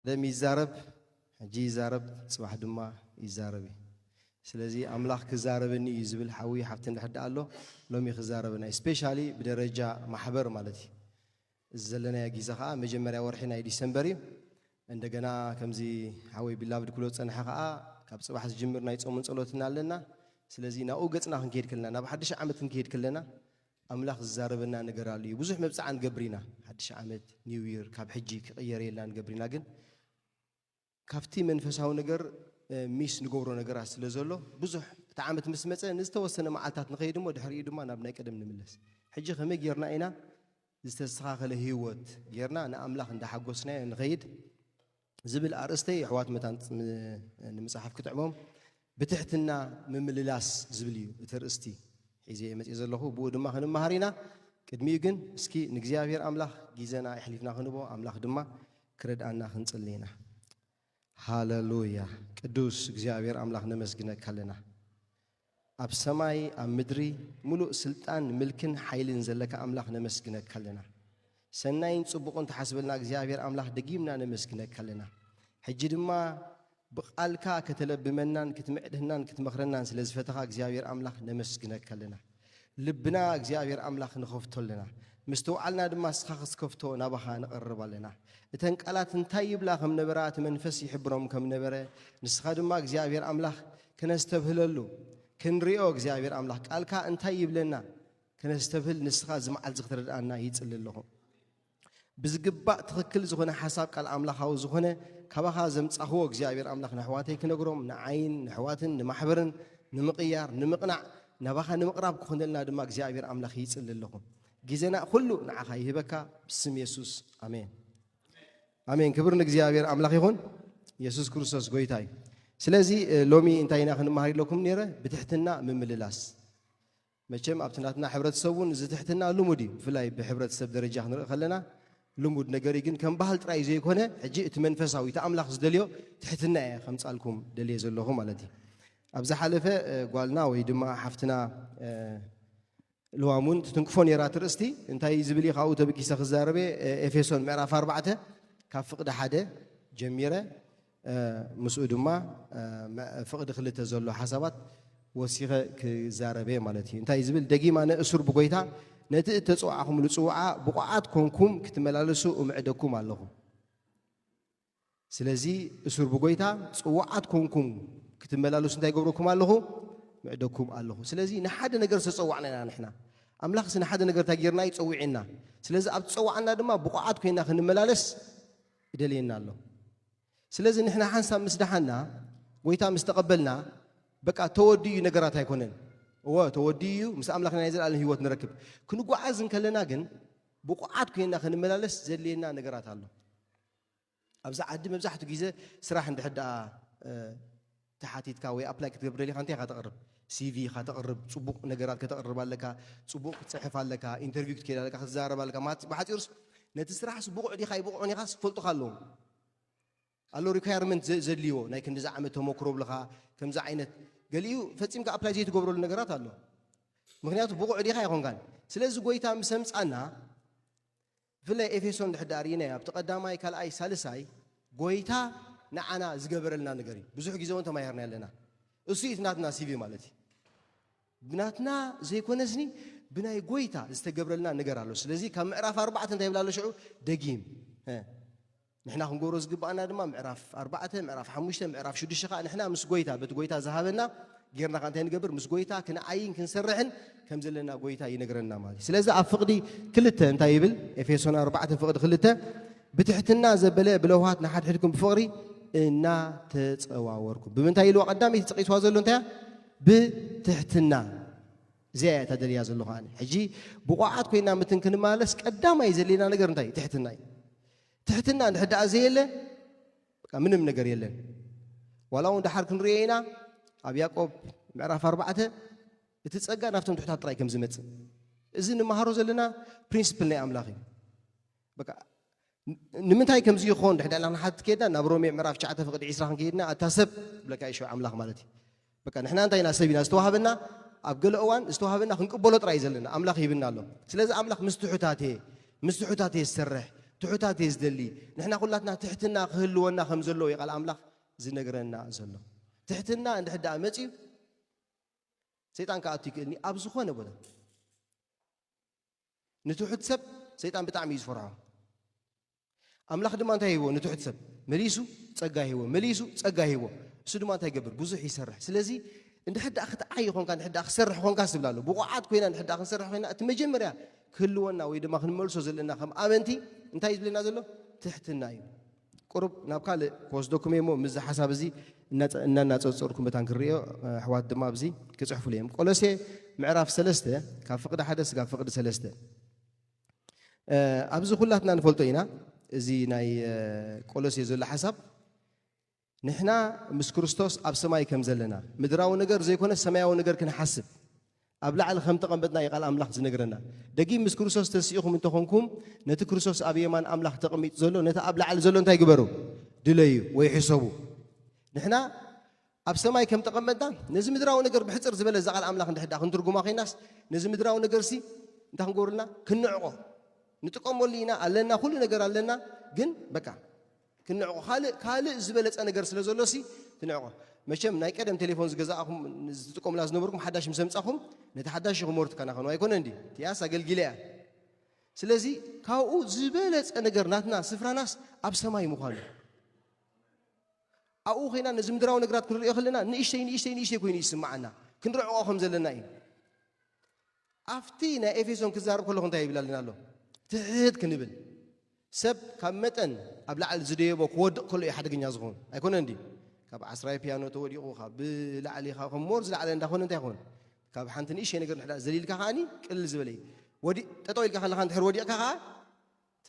ደም ይዛረብ፣ ሕጂ ይዛረብ፣ ጽባሕ ድማ ይዛረብ እዩ። ስለዚ ኣምላኽ ክዛረበኒ እዩ ዝብል ሓዊ ሓፍቲ እንድሕር ደኣ ኣሎ፣ ሎሚ ክዛረበና እዩ። ስፔሻሊ ብደረጃ ማሕበር ማለት እዩ። እዚ ዘለናዮ ግዜ ኸኣ መጀመርያ ወርሒ ናይ ዲሰምበር እዩ። እንደገና ከምዚ ሓወይ ቢላቭድ ክብሎ ዝጸንሐ ኸኣ ካብ ጽባሕ ዝጅምር ናይ ጾምን ጸሎትን ኣለና። ስለዚ ናብኡ ገጽና ክንከይድ ከለና፣ ናብ ሓድሽ ዓመት ክንከይድ ከለና ኣምላኽ ዝዛረበና ነገር ኣሎ እዩ። ብዙሕ መብጽዓ ንገብር ኢና። ሓድሽ ዓመት፣ ኒው ይር፣ ካብ ሕጂ ክቕየር የልና ንገብር ኢና። ግን ካብቲ መንፈሳዊ ነገር ሚስ ንገብሮ ነገራት ስለ ዘሎ ብዙሕ እቲ ዓመት ምስ መጸ ንዝተወሰነ መዓልታት ንኸይድ እሞ ድሕሪኡ ድማ ናብ ናይ ቀደም ንምለስ። ሕጂ ከመይ ጌርና ኢና ዝተስተኻኸለ ህይወት ጌርና ንኣምላኽ እንዳሓጎስናዮ ንኸይድ ዝብል ኣርእስተይ ኣሕዋት መታን ንምጽሓፍ ክጥዕሞም ብትሕትና ምምልላስ ዝብል እዩ እቲ ርእስቲ ሒዘ መጽእ ዘለኹ። ብኡ ድማ ክንመሃር ኢና። ቅድሚኡ ግን እስኪ ንእግዚኣብሔር ኣምላኽ ግዜና ኣሕሊፍና ክንቦ ኣምላኽ ድማ ክረድኣና ክንጽሊ ኢና። ሃለሉያ። ቅዱስ እግዚኣብሔር ኣምላኽ ነመስግነካ ኣለና። ኣብ ሰማይ ኣብ ምድሪ ምሉእ ስልጣን ምልክን ሓይልን ዘለካ ኣምላኽ ነመስግነካ ኣለና። ሰናይን ጽቡቕን ትሓስበልና እግዚኣብሔር ኣምላኽ ደጊምና ነመስግነካ ኣለና። ሕጂ ድማ ብቓልካ ከተለብመናን ክትምዕድህናን ክትመኽረናን ስለ ዝፈተኻ እግዚኣብሔር ኣምላኽ ነመስግነካ ኣለና። ልብና እግዚኣብሔር ኣምላኽ ንኸፍቶ ኣለና። ምስትውዓልና ድማ ንስኻ ክትከፍቶ ናባኻ ንቐርብ ኣለና። እተን ቃላት እንታይ ይብላ ከም ነበራ እቲ መንፈስ ይሕብሮም ከም ነበረ ንስኻ ድማ እግዚኣብሔር ኣምላኽ ክነስተብህለሉ ክንሪኦ እግዚኣብሔር ኣምላኽ ቃልካ እንታይ ይብለና ክነስተብህል ንስኻ እዚ መዓልቲ እዚ ክትረድኣና ይጽሊ ኣለኹ። ብዝግባእ ትኽክል ዝኾነ ሓሳብ ቃል ኣምላኻዊ ዝኾነ ካባኻ ዘምጻኽዎ እግዚኣብሔር ኣምላኽ ንኣሕዋተይ ክነግሮም ንዓይን ንኣሕዋትን ንማሕበርን ንምቕያር ንምቕናዕ ናባኻ ንምቕራብ ክኾነልና ድማ እግዚኣብሔር ኣምላኽ ይጽሊ ኣለኹ። ግዜና ኩሉ ንዓኻ ይህበካ ብስም የሱስ ኣሜን። ኣሜን። ክብር ንእግዚኣብሔር ኣምላኽ ይኹን። የሱስ ክርስቶስ ጎይታ እዩ። ስለዚ እ፣ ሎሚ እንታይ ኢና ክንመሃር ኢለኩም ነይረ? ብትሕትና ምምልላስ። መቸም ኣብቲ ናትና ሕብረተሰብ እውን እዚ ትሕትና ልሙድ እዩ። ብፍላይ ብሕብረተሰብ ደረጃ ክንርኢ ከለና ልሙድ ነገር እዩ። ግን ከም ባህል ጥራይ ዘይኮነ ሕጂ እቲ መንፈሳዊ እቲ ኣምላኽ ዝደልዮ ትሕትና እየ ከምጻልኩም ደልየ ዘለኹ ማለት እዩ። ኣብ ዝሓለፈ እ፣ ጓልና ወይ ድማ ሓፍትና እ፣ ልዋም እውን ትትንክፎ ነይራ ትርእስቲ እንታይ ዝብል እዩ ካብኡ ተበጊሰ ክዛረበ ኤፌሶን ምዕራፍ ኣርባዕተ ካብ ፍቕዲ ሓደ ጀሚረ ምስኡ ድማ ፍቕዲ ክልተ ዘሎ ሓሳባት ወሲኸ ክዛረበ ማለት እዩ እንታይ ዝብል ደጊም ኣነ እሱር ብጎይታ ነቲ እተፅዋዕኹምሉ ፅውዓ ብቑዓት ኮንኩም ክትመላለሱ እምዕደኩም ኣለኹ ስለዚ እሱር ብጎይታ ጽዋዓት ኮንኩም ክትመላለሱ እንታይ ገብረኩም ኣለኹ ምዕደኩም ኣለኹ ስለዚ ንሓደ ነገር ዝተጸዋዕና ኢና ንሕና ኣምላኽስ ንሓደ ነገር እንታይ ጌርና እዩ ጸዊዕና ስለዚ ኣብ ዝጸዋዕና ድማ ብቑዓት ኮይና ክንመላለስ ይደልየና ኣሎ ስለዚ ንሕና ሓንሳብ ምስ ደሓና ጎይታ ምስ ተቐበልና በቃ ተወዲ እዩ ነገራት ኣይኮነን እወ ተወዲ እዩ ምስ ኣምላኽ ናይ ዘለኣለም ህይወት ንረክብ ክንጓዓዝ እንከለና ግን ብቑዓት ኮይና ክንመላለስ ዘድልየና ነገራት ኣሎ ኣብዚ ዓዲ መብዛሕትኡ ግዜ ስራሕ እንድሕር ደኣ ተሓቲትካ ወይ ኣፕላይ ክትገብር ደሊኻ እንታይ ኢኻ ተቕርብ? ሲቪ ኢኻ ተቕርብ፣ ፅቡቕ ነገራት ከተቕርብ ኣለካ፣ ፅቡቕ ክትፅሕፍ ኣለካ፣ ኢንተርቪው ክትከይድ ኣለካ፣ ክትዛረብ ኣለካ። ማት- ብሓፂሩስ ነቲ ስራሕስ ብቑዕ ዲኻ ኣይብቑዕን ኢኻስ ክፈልጡኻ ኣለዎም። ኣሎ ሪኳየርመንት ዘ- ዘድልዮ ናይ ክንዲዚ ዓመት ተመክሮ ብልኻ ከምዚ ዓይነት ገሊኡ ፈፂምካ ኣፕላይ ዘይትገብረሉ ነገራት ኣሎ። ምክንያቱ ብቑዕ ዲኻ ኣይኮንካን። ስለዚ ጎይታ ምስ ኣምፃና ብፍላይ ኤፌሶን እንድሕር ደኣ ርኢናዮ ኣብቲ ቀዳማይ ካልኣይ ሳልሳይ ጎይታ ንዓና ዝገበረልና ነገር እዩ ብዙሕ ግዜ እውን ተማሂርና ኣለና እሱ እዩ ናትና ሲቪ ማለት እዩ ብናትና ዘይኮነስኒ ብናይ ጎይታ ዝተገብረልና ነገር ኣሎ ስለዚ ካብ ምዕራፍ ኣርባዕተ እንታይ ይብላ ኣሎ ሽዑ ደጊም ንሕና ክንገብሮ ዝግባኣና ድማ ምዕራፍ ኣርባዕተ ምዕራፍ ሓሙሽተ ምዕራፍ ሽዱሽተ ከዓ ንሕና ምስ ጎይታ በቲ ጎይታ ዝሃበና ጌርና ከዓ እንታይ ንገብር ምስ ጎይታ ክንዓይን ክንሰርሕን ከም ዘለና ጎይታ ይነግረና ማለት እዩ ስለዚ ኣብ ፍቕዲ ክልተ እንታይ ይብል ኤፌሶን ኣርባዕተ ፍቕዲ ክልተ ብትሕትና ዘበለ ብለውሃት ንሓድሕድኩም ብፍቕሪ እናተፀዋወርኩም ብምንታይ ኢልዋ ቀዳመይቲ ፀቂስዋ ዘሎ እንታይ ብትሕትና እዚኣ እያ ተደልያ ዘለኹ ኣነ ሕጂ ብቑዓት ኮይና ምትን ክንመላለስ ቀዳማይ ዘድልየና ነገር እንታይ ትሕትና እዩ ትሕትና እንድሕር ደኣ ዘየለ በቃ ምንም ነገር የለን ዋላ እውን ደሓር ክንሪኦ ኢና ኣብ ያዕቆብ ምዕራፍ ኣርባዕተ እቲ ጸጋ ናብቶም ትሑታት ጥራይ ከም ዝመጽእ እዚ ንመሃሮ ዘለና ፕሪንስፕል ናይ ኣምላኽ እዩ በቃ ን- ንምንታይ ከምዚ ይኾን ድሕዳ ኢልና ክንሓትት ከይድና ናብ ሮሜ ምዕራፍ ትሽዓተ ፍቕዲ ዒስራ ክንከይድና ኣታ ሰብ ብለካ ይሸው ኣምላኽ ማለት እዩ በቃ ንሕና እንታይ ኢና ሰብ ኢና ዝተዋህበና ኣብ ገለ እዋን ዝተዋህበና ክንቅበሎ ጥራይ እዩ ዘለና፣ ኣምላኽ ይህብና ኣሎ። ስለዚ ኣምላኽ ምስ ትሑታት እየ፣ ምስ ትሑታት እየ ዝሰርሕ፣ ትሑታት እየ ዝደሊ። ንሕና ኩላትና ትሕትና ክህልወና ከም ዘለዎ እዩ ቃል ኣምላኽ ዝነግረና ዘሎ። ትሕትና እንድሕር ደኣ መጺኡ፣ ሰይጣን ክኣቱ ይክእልኒ ኣብ ዝኾነ ቦታ። ንትሑት ሰብ ሰይጣን ብጣዕሚ እዩ ዝፈርሖ። ኣምላኽ ድማ እንታይ ሂቦ? ንትሑት ሰብ መሊሱ ጸጋ ሂቦ፣ መሊሱ ጸጋ ሂቦ። እሱ ድማ እንታይ ይገብር? ብዙሕ ይሰርሕ። ስለዚ እንድሕር ደኣ ክትዓይ ይኾንካ፣ እንድሕር ደኣ ክሰርሕ ኾንካ ዝብል ኣሎ። ብቑዓት ኮይና እንድሕር ደኣ ክንሰርሕ ኮይና፣ እቲ መጀመርያ ክህልወና ወይ ድማ ክንመልሶ ዘለና ከም ኣመንቲ እንታይ እዩ ዝብለና ዘሎ? ትሕትና እዩ። ቁሩብ ናብ ካልእ ክወስደኩም እየ እሞ፣ ምስዚ ሓሳብ እዚ እናጸ-፣ እናናጸጸርኩም መታን ክንርእዮ፣ ኣሕዋት ድማ ኣብዚ ክጽሕፉሉ እዮም። ቆሎሴ ምዕራፍ ሰለስተ ካብ ፍቕዲ ሓደ ስጋብ ፍቕዲ ሰለስተ። እ፣ ኣብዚ ኩላትና ንፈልጦ ኢና። እዚ ናይ፣ እ፣ ቆሎሴ ዘሎ ሓሳብ፣ ንሕና ምስ ክርስቶስ ኣብ ሰማይ ከም ዘለና፣ ምድራዊ ነገር ዘይኮነ ሰማያዊ ነገር ክንሓስብ፣ ኣብ ላዕሊ ከም ተቐመጥና እዩ ቃል ኣምላኽ ዝነግረና። ደጊም ምስ ክርስቶስ ተሲእኹም እንተኾንኩም፣ ነቲ ክርስቶስ ኣብ የማን ኣምላኽ ተቐሚጡ ዘሎ፣ ነቲ ኣብ ላዕሊ ዘሎ እንታይ ግበሩ? ድለዩ ወይ ሕሰቡ። ንሕና ኣብ ሰማይ ከም ተቐመጥና፣ ነዚ ምድራዊ ነገር ብሕጽር ዝበለ እዛ ቃል ኣምላኽ እንድሕር ደኣ ክንትርጉማ ኮይናስ፣ ነዚ ምድራዊ ነገርሲ እንታይ ክንገብረልና? ክንዕቆ። ንጥቀመሉ ኢና፣ ኣለና፣ ኩሉ ነገር ኣለና፣ ግን በቃ ክንዕቆ። ካልእ፣ ካልእ ዝበለጸ ነገር ስለ ዘሎሲ ትንዕቆ። መቸም ናይ ቀደም ቴሌፎን ዝገዛእኹም፣ ዝጥቀሙላ ዝነበርኩም፣ ሓዳሽ ምስ ኣምጻኹም፣ ነቲ ሓዳሽ ኢኹም ወርትካና ኸኑ ኣይኮነ እንዲ? እቲኣስ ኣገልጊለ እያ። ስለዚ ካብኡ ዝበለጸ ነገር ናትና ስፍራናስ ኣብ ሰማይ ምዃኑ። ኣብኡ ኸይና ነዚ ምድራዊ ነገራት ክንሪኦ ከለና ንእሽተይ፣ ንእሽተይ፣ ንእሽተይ ኮይኑ ይስምዓና። ክንርዕቆ ከም ዘለና እዩ። ኣብቲ ናይ ኤፌሶን ክዛረብ ከለኹ እንታይ ይብል ኣለና ኣሎ? ትሕት ክንብል። ሰብ ካብ መጠን ኣብ ላዕሊ ዝደየቦ ክወድቕ ከሎ እዩ ሓደገኛ ዝኸውን። ኣይኮነን ድዩ? ካብ ዓስራይ ፒያኖ ተወዲቑ፣ ካብ ላዕሊ፣ ካብ፣ ካብ ሞር ዝለዓለ እንዳኾነ እንታይ ይኸውን? ካብ ሓንቲ ንእሽተይ ነገር እንድሕር ደኣ ዘሊልካ ከኣኒ ቅልል ዝበለ እዩ። ወዲ-፣ ጠጠው ኢልካ ከለኻ እንድሕር ወዲቕካ ከኣ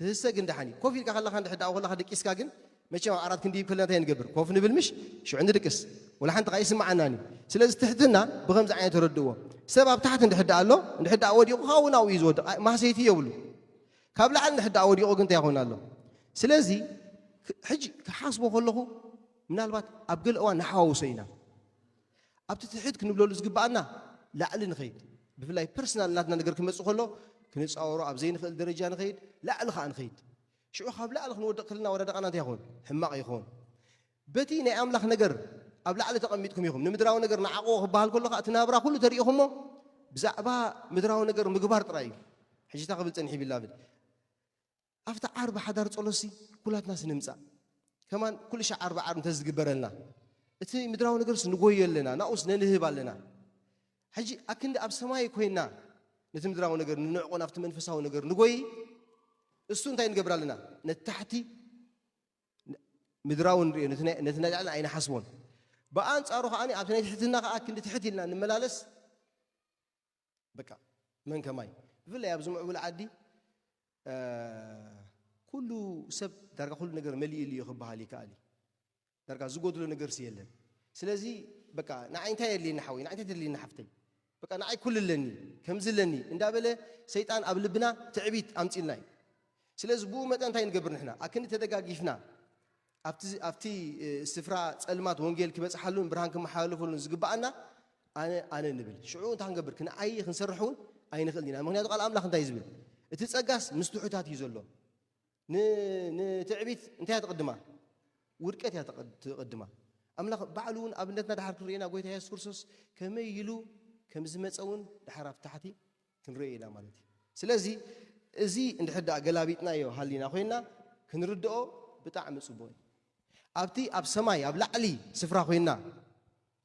ትህሰግ እንደሓን እዩ። ኮፍ ኢልካ ከለኻ እንድሕር ደኣ ከለኻ ደቂስካ ግን፣ መቸም ኣብ ዓራት ክንድይብ ከለና እንታይ ንገብር? ኮፍ ንብል ምሽ? ሽዑ ንድቅስ። ወላ ሓንቲ ከኣ ይስምዓናን እዩ። ስለዚ ትሕትና ብኸምዚ ዓይነት ተረድእዎ። ሰብ ኣብ ታሕቲ እንድሕር ደኣ ኣሎ፣ እንድሕር ደኣ ወዲቑ ካብኡ ናብኡ እዩ ዝወድቕ። ኣይ፣ ማህሰይቲ የብሉ። ካብ ላዕሊ እንድሕር ደኣ ወዲቑ ግን እንታይ ይኸውን ኣሎ? ስለዚ ክ-፣ ሕጂ ክሓስቦ ከለኹ ምናልባት ኣብ ገለ እዋን ንሓዋውሶ ኢና። ኣብቲ ትሕት ክንብለሉ ዝግብኣና ላዕሊ ንኸይድ። ብፍላይ ፐርሰናል ናትና ነገር ክመጽእ ከሎ ክንጻወሮ ኣብ ዘይንኽእል ደረጃ ንኸይድ፣ ላዕሊ ከኣ ንኸይድ። ሽዑ ካብ ላዕሊ ክንወድቕ ከለና ወዳደቓና እንታይ ይኸውን? ሕማቕ ይኸውን። በቲ ናይ ኣምላኽ ነገር ኣብ ላዕሊ ተቐሚጥኩም ኢኹም። ንምድራዊ ነገር ንዓቕዎ ክበሃል ከሎ ከኣ እቲ ናብራ ኩሉ ተሪኢኹሞ ብዛዕባ ምድራዊ ነገር ምግባር ጥራይ እዩ። ሕጂ እንታይ ክብል ጸኒሑ ይብል ዳቪድ? ኣብቲ ዓርቢ ሓዳር ጸሎትሲ ኩላትናስ ንምጻእ። ከማን ኩሉ ሻዕ ዓርቢ ዓርቢ እንተ ዝግበረልና፣ እቲ ምድራዊ ነገርስ ንጎዮ ኣለና፣ ናኡስ ነንህብ ኣለና። ሕጂ ኣክንዲ ኣብ ሰማይ ኮይንና ነቲ ምድራዊ ነገር ንንዕቆ፣ ናብቲ መንፈሳዊ ነገር ንጎይ፣ እሱ እንታይ ንገብር ኣለና? ነቲ ታሕቲ ምድራዊ ንርእዮ፣ ነቲ ናይ፣ ነቲ ናይ ላዕሊ ኣይንሓስቦን። ብኣንጻሩ ከኣ ኣብቲ ናይ ትሕትና ከኣ ክንዲ ትሕት ኢልና ንመላለስ። በቃ መን ከማይ? ብፍላይ ኣብዚ ምዕቡል ዓዲ፣ እ፣ ኩሉ ሰብ ዳርጋ ኩሉ ነገር መሊእሉ እዩ ክበሃል ይከኣል እዩ። ዳርጋ ዝጎድሎ ነገርሲ የለን። ስለዚ በቃ ንዓይ እንታይ የድልየኒ ሓወይ፣ ንዓይ እንታይ የድልየኒ ሓፍተይ? በቃ ንዓይ ኩሉ ኣለኒ፣ ከምዚ ኣለኒ እንዳበለ ሰይጣን ኣብ ልብና ትዕቢት ኣምጺልና እዩ። ስለዚ ብኡ መጠን እንታይ ንገብር ንሕና? ኣክንዲ ተደጋጊፍና ኣብቲ፣ ኣብቲ፣ እ፣ ስፍራ ጸልማት ወንጌል ክበጽሓሉን ብርሃን ክመሓላለፈሉን ዝግብኣና ኣነ፣ ኣነ ንብል። ሽዑ እንታይ ክንገብር? ክንዓዪ፣ ክንሰርሕ እውን ኣይንኽእልን ኢና። ምኽንያቱ ቃል ኣምላኽ እንታይ እዩ ዝብል? እቲ ጸጋስ ምስ ትሑታት እዩ ዘሎ። ን-፣ ንትዕቢት እንታይ እያ ትቕድማ? ውድቀት እያ ትቐድ-፣ ትቕድማ። ኣምላኽ ባዕሉ እውን ኣብነትና ድሓር ክንርእየና፣ ጎይታ የሱስ ክርስቶስ ከመይ ኢሉ ከም ዝመጸ እውን ድሓር ኣብ ታሕቲ ክንርእዮ ኢና ማለት እዩ። ስለዚ እዚ እንድሕር ደኣ ገላቢጥናዮ ሃሊና ኮይንና ክንርድኦ ብጣዕሚ ጽቡቕ እዩ። ኣብቲ ኣብ ሰማይ ኣብ ላዕሊ ስፍራ ኮይንና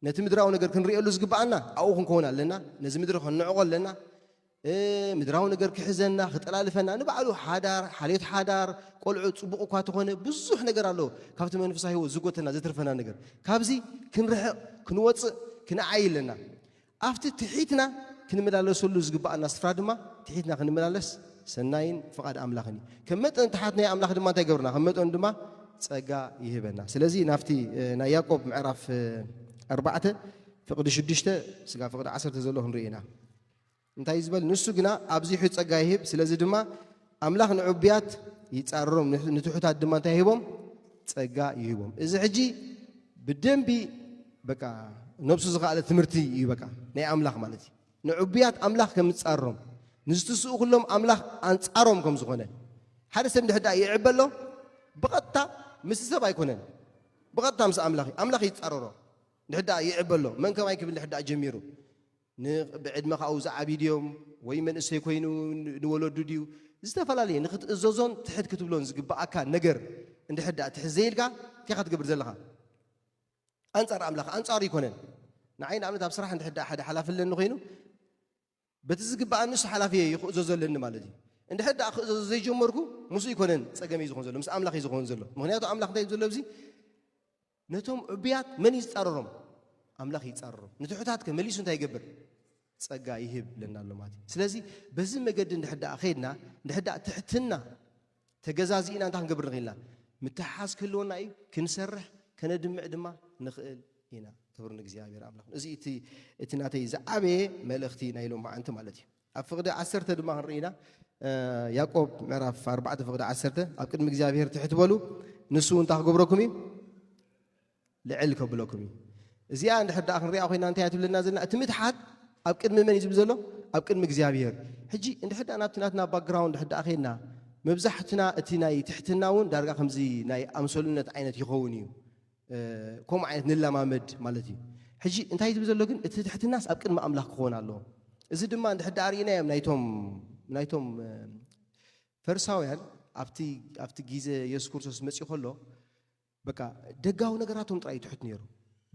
ነቲ ምድራዊ ነገር ክንርእየሉ ዝግብኣና ኣብኡ ክንከውን ኣለና። ነዚ ምድሪ ክንንዕቆ ኣለና። እ፣ ምድራዊ ነገር ክሕዘና፣ ክጠላልፈና፣ ንባዕሉ ሓዳር፣ ሓልዮት ሓዳር፣ ቆልዑ ጽቡቕ እኳ ተኾነ ብዙሕ ነገር ኣሎ ካብቲ መንፈሳዊ ህይወት ዝጎተና ዘትርፈና ነገር። ካብዚ ክንርሕቕ፣ ክንወጽእ፣ ክንዓይ ኣለና። ኣብቲ ትሒትና ክንመላለሰሉ ዝግብኣና ስፍራ ድማ ትሒትና ክንመላለስ ሰናይን ፍቓድ ኣምላኽን እዩ። ከም መጠን ትሓት ናይ ኣምላኽ ድማ እንታይ ይገብርና? ከም መጠኑ ድማ ጸጋ ይህበና። ስለዚ ናብቲ፣ እ፣ ናይ ያዕቆብ ምዕራፍ፣ እ፣ ኣርባዕተ ፍቕዲ ሽዱሽተ ስጋ ፍቕዲ ዓሰርተ ዘሎ ክንርኢ ኢና። እንታይ እዩ ዝበል? ንሱ ግና ኣብዚሑ ጸጋ ይህብ። ስለዚ ድማ ኣምላኽ ንዕቡያት ይጻረሮም፣ ንሕ-፣ ንትሑታት ድማ እንታይ ይህቦም? ጸጋ ይህቦም። እዚ ሕጂ ብደንቢ በቃ ነብሱ ዝኸኣለ ትምህርቲ እዩ፣ በቃ ናይ ኣምላኽ ማለት እዩ። ንዕቡያት ኣምላኽ ከም ዝጻረሮም፣ ንዝትስኡ ኩሎም ኣምላኽ ኣንጻሮም ከም ዝኾነ። ሓደ ሰብ እንድሕር ደኣ ይዕበ ኣሎ፣ ብቐጥታ ምስ ሰብ ኣይኮነን፣ ብቐጥታ ምስ ኣምላኽ እዩ። ኣምላኽ ይጻረሮ። እንድሕር ደኣ ይዕበ ኣሎ፣ መን ከማይ ክብል እንድሕር ደኣ ጀሚሩ፣ ን-፣ ብዕድመ ካብኡ ዝዓብዩ ድዮም ወይ መንእሰይ ኮይኑ ን-፣ ንወለዱ ድዩ፣ ዝተፈላለየ ንክትእዘዞን ትሕት ክትብሎን ዝግብኣካ ነገር እንድሕር ደኣ ትሕት ዘይልካ፣ እንታይ ኢኻ ትገብር ዘለኻ? ኣንጻር ኣምላኽ፣ ኣንጻሩ ኣይኮነን። ንዓይ ንኣብነት ኣብ ስራሕ እንድሕር ደኣ ሓደ ሓላፊ ኣለኒ ኮይኑ፣ በቲ ዝግብኣኒ ንሱ ሓላፊ እዩ ክእዘዞ ኣለኒ ማለት እዩ። እንድሕር ደኣ ክእዘዞ ዘይጀመርኩ፣ ምስኡ ኣይኮነን ጸገመይ ዝኸውን ዘሎ፣ ምስ ኣምላኽ እዩ ዝኸውን ዘሎ። ምኽንያቱ ኣምላኽ እንታይ እዩ ዘሎ ኣብዚ? ነቶም ዕቡያት መን እዩ ዝጻረሮም? ኣምላኽ ይጻረሮም። ንትሑታት ከ መሊሱ እንታይ ይገብር? ጸጋ ይህብ ለና ኣሎ ማለት እዩ። ስለዚ በዚ መገዲ እንድሕር ደኣ ኸይድና፣ እንድሕር ደኣ ትሕትና ተገዛዚእና እንታይ ክንገብር ንኽእል ኢና? ምትሕሓዝ ክህልወና እዩ። ክንሰርሕ፣ ከነድምዕ ድማ ንኽእል ኢና። ክብሪ ንእግዚኣብሔር ኣምላኽ። እዚ እቲ፣ እቲ ናተይ ዝዓበየ መልእኽቲ ናይ ሎማዓንቲ ማለት እዩ። ኣብ ፍቕዲ ዓሰርተ ድማ ክንርኢ ኢና። እ፣ ያዕቆብ ምዕራፍ ኣርባዕተ ፍቕዲ ዓሰርተ፣ "ኣብ ቅድሚ እግዚኣብሔር ትሕት በሉ፣ ንሱ እውን እንታይ ክገብረኩም እዩ? ልዕል ከብለኩም እዩ." እዚኣ እንድሕር ደኣ ክንሪኣ ኮይና እንታይ እያ ትብለና ዘለና? እቲ ምትሓት ኣብ ቅድሚ መን እዩ ዝብል ዘሎ? ኣብ ቅድሚ እግዚኣብሔር። ሕጂ እንድሕር ደኣ ናብቲ ናትና ባክግራውንድ እንድሕር ደኣ ኸይድና፣ መብዛሕትና እቲ ናይ ትሕትና እውን ዳርጋ ከምዚ ናይ ኣምሰሉነት ዓይነት ይኸውን እዩ። እ፣ ከምኡ ዓይነት ንለማመድ ማለት እዩ። ሕጂ እንታይ ዝብል ዘሎ ግን፣ እቲ ትሕትናስ ኣብ ቅድሚ ኣምላኽ ክኸውን ኣለዎ። እዚ ድማ እንድሕር ደኣ ርኢናዮም ናይቶም፣ ናይቶም፣ እ፣ ፈሪሳውያን ኣብቲ፣ ኣብቲ ግዜ የሱስ ክርስቶስ መጺኡ ከሎ፣ በቃ ደጋዊ ነገራቶም ጥራይ እዩ ትሑት ነይሩ።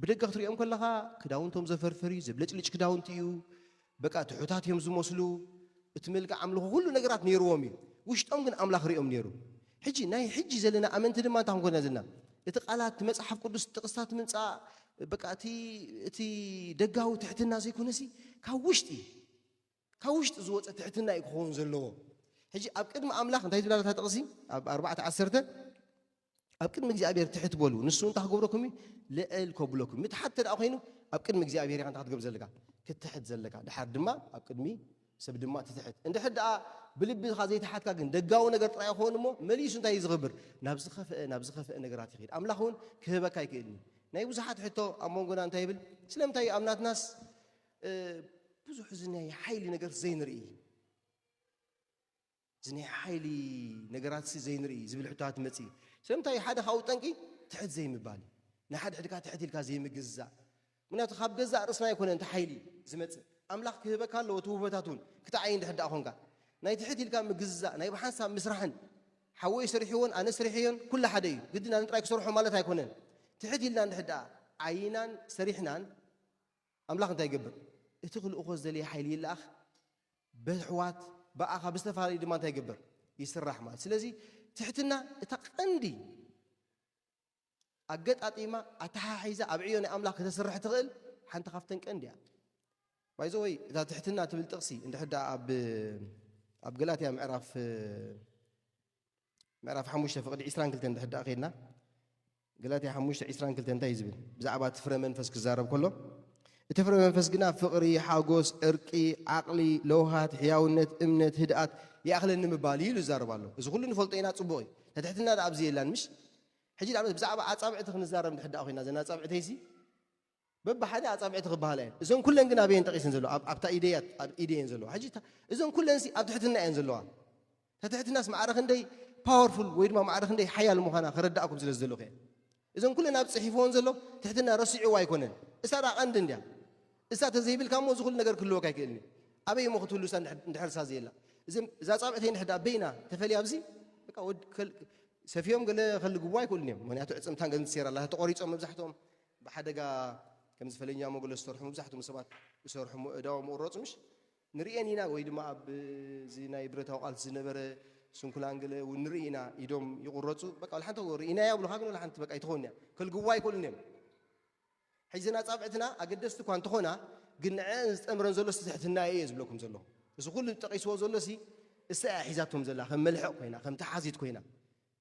ብደገ ክትሪኦም ከለኻ ክዳውንቶም ዘፈርፍር እዩ፣ ዘብለጭልጭ ክዳውንቲ እዩ። በቃ ትሑታት እዮም ዝመስሉ። እቲ መልክዕ ኣምልኾ ኩሉ ነገራት ነይርዎም እዩ። ውሽጦም ግን ኣምላኽ ሪኦም ነይሩ። ሕጂ ናይ ሕጂ ዘለና ኣመንቲ ድማ እንታይ ክንኮና ዘለና? እቲ ቃላት፣ እቲ መጽሓፍ ቅዱስ ጥቕስታት ምምጻእ፣ በቃ እቲ፣ እቲ ደጋዊ ትሕትና ዘይኮነሲ ካብ ውሽጢ፣ ካብ ውሽጢ ዝወጸ ትሕትና እዩ ክኸውን ዘለዎ። ሕጂ ኣብ ቅድሚ ኣምላኽ እንታይ ትብላ እታ ጥቕሲ? ኣብ ኣርባዕተ ዓሰርተ፣ "ኣብ ቅድሚ እግዚኣብሔር ትሕት በሉ፣ ንሱ እንታይ ክገብረኩም እዩ? ልዕል ከብለኩም እዩ።" ምትሓት እንተ ደኣ ኮይኑ፣ ኣብ ቅድሚ እግዚኣብሔር ኢኻ እንታይ ክትገብር ዘለካ? ክትትሕት ዘለካ። ድሓር ድማ ኣብ ቅድሚ ሰብ ድማ ትትሕት። እንድሕር ደኣ ብልብኻ ዘይተሓትካ ግን ደጋዊ ነገር ጥራይ ይኸውን እሞ፣ መሊሱ እንታይ እዩ ዝገብር? ናብ ዝኸፍአ፣ ናብ ዝኸፍአ ነገራት ይኸይድ። ኣምላኽ እውን ክህበካ ኣይክእልን እዩ። ናይ ብዙሓት ሕቶ ኣብ መንጎና እንታይ ይብል? ስለምንታይ ኣብ ናትናስ፣ እ፣ ብዙሕ እዚ ናይ ሓይሊ ነገር ዘይንርኢ? እዚ ናይ ሓይሊ ነገራትሲ ዘይንርኢ ዝብል ሕቶታት ይመጽእ እዩ። ስለምንታይ ሓደ ካብኡ ጠንቂ ትሕት ዘይምባል እዩ። ንሓድሕድካ ትሕት ኢልካ ዘይምግዛእ። ምክንያቱ ካብ ገዛእ ርእስና ኣይኮነን እቲ ሓይሊ ዝመጽእ። ኣምላኽ ክህበካ ኣለዎ እቲ ውህበታት እውን ክትዓይ እንድሕር ደኣ ኾንካ። ናይ ትሕት ኢልካ ምግዛእ፣ ናይ ብሓንሳብ ምስራሕን፣ ሓወይ ሰሪሕዎን ኣነ ሰሪሐዮን ኩሉ ሓደ እዩ። ግድን ኣነ ጥራይ ክሰርሖ ማለት ኣይኮነን። ትሕት ኢልና እንድሕር ደኣ ዓይናን ሰሪሕናን ኣምላኽ እንታይ ይገብር? እቲ ክልእኾ ዝደለየ ሓይሊ ይለኣኽ፣ በሕዋት፣ ብኣኻ ብዝተፈላለዩ ድማ እንታይ ይገብር? ይስራሕ ማለት። ስለዚ ትሕትና እታ ቀንዲ ኣገጣጢማ፣ ኣተሓሒዛ ኣብ ዕዮ ናይ ኣምላኽ ከተስርሕ ትኽእል ሓንቲ ካብተን ቀንዲ እያ። ባይዘወይ እታ ትሕትና ትብል ጥቕሲ እንድሕር ደኣ ኣብ፣ ኣብ ገላትያ ምዕራፍ፣ ምዕራፍ ሓሙሽተ ፍቕዲ ዕስራን ክልተን እንድሕር ደኣ ኸይድና፣ ገላትያ ሓሙሽተ ዕስራን ክልተን እንታይ እዩ ዝብል? ብዛዕባ እቲ ፍረ መንፈስ ክዛረብ ከሎ፣ "እቲ ፍረ መንፈስ ግና ፍቕሪ፣ ሓጎስ፣ ዕርቂ፣ ዓቕሊ፣ ለውሃት፣ ሕያውነት፣ እምነት፣ ህድኣት ይኣኽለኒ ምባል እዩ" ኢሉ ይዛረብ ኣሎ። እዚ ኩሉ ንፈልጦ ኢና፣ ጽቡቕ እዩ። እታ ትሕትና ደኣ ኣብዚ የላን፣ ምሽ? ሕጂ ንኣብነት ብዛዕባ ኣጻብዕቲ ክንዛረብ እንድሕር ደኣ ኮይና፣ እዘን ኣጻብዕተይሲ በብሓደ ኣጻብዕቲ ክበሃላ እየን። እዘን ኩለን ግን ኣበየን ጠቒሰን ዘለዋ? ኣብ፣ ኣብታ ኢደያት፣ ኣብ ኢደየን ዘለዋ። ሕጂ እታ፣ እዘን ኩለንሲ ኣብ ትሕትና እየን ዘለዋ። እታ ትሕትናስ ማዕረ ክንደይ ፓወርፉል ወይ ድማ ማዕረ ክንደይ ሓያል ምዃና ከረዳእኩም ስለ ዝደለኹ እየ። እዘን ኩለን ኣብ ጽሒፍዎን ዘሎ ትሕትና ረሲዕዎ ኣይኮነን። እሳ ደኣ ቀንዲ እንድያ። እሳ ተዘይብልካ እሞ እዚ ኩሉ ነገር ክህልወካ ኣይክእልን እዩ። ኣበይ እሞ ክትህሉ እሳ እንድሕር፣ እንድሕር እሳ ዘየላ? እዘን፣ እዛ ጻብዕተይ እንድሕር ደኣ በይና ተፈልያ ኣብዚ፣ በቃ ወድ-፣ ከል-፣ ሰፍዮም ገለ ከልግቡ ኣይክእሉን እዮም። ምኽንያቱ ዕጽምታን ገለን ትሴራ ኣላ። ተቖሪጾም መብዛሕትኦም ብሓደጋ ከምዚ ፈለኛ ሞገሎ ዝሰርሑ መብዛሕትኦም ሰባት ዝሰርሑ ሞ-፣ እዳዎም ምቑረጹ ምሽ ንርእየን ኢና፣ ወይ ድማ ኣብ እዚ ናይ ብረታዊ ቃልሲ ዝነበረ ስንኩላን ገለ እውን ንርኢ ኢና፣ ኢዶም ይቑረጹ። በቃ ወላ ሓንቲ ርኢናያ ይብሉኻ፣ ግን ወላ ሓንቲ በቃ ኣይትኸውን እያ። ከልግዋ ኣይክእሉን እዮም። ሕጂ እዘን ኣጻብዕትና ኣገደስቲ እኳ እንተኾና፣ ግን ንዐአን ዝጠምረን ዘሎ ትሕትና እዩ እየ ዝብለኩም ዘለኹ። እዚ ኩሉ ጠቒስዎ ዘሎ ሲ እሳ እያ ሒዛቶም ዘላ፣ ከም መልሕቕ ኮይና፣ ከም ተሓዚት ኮይና።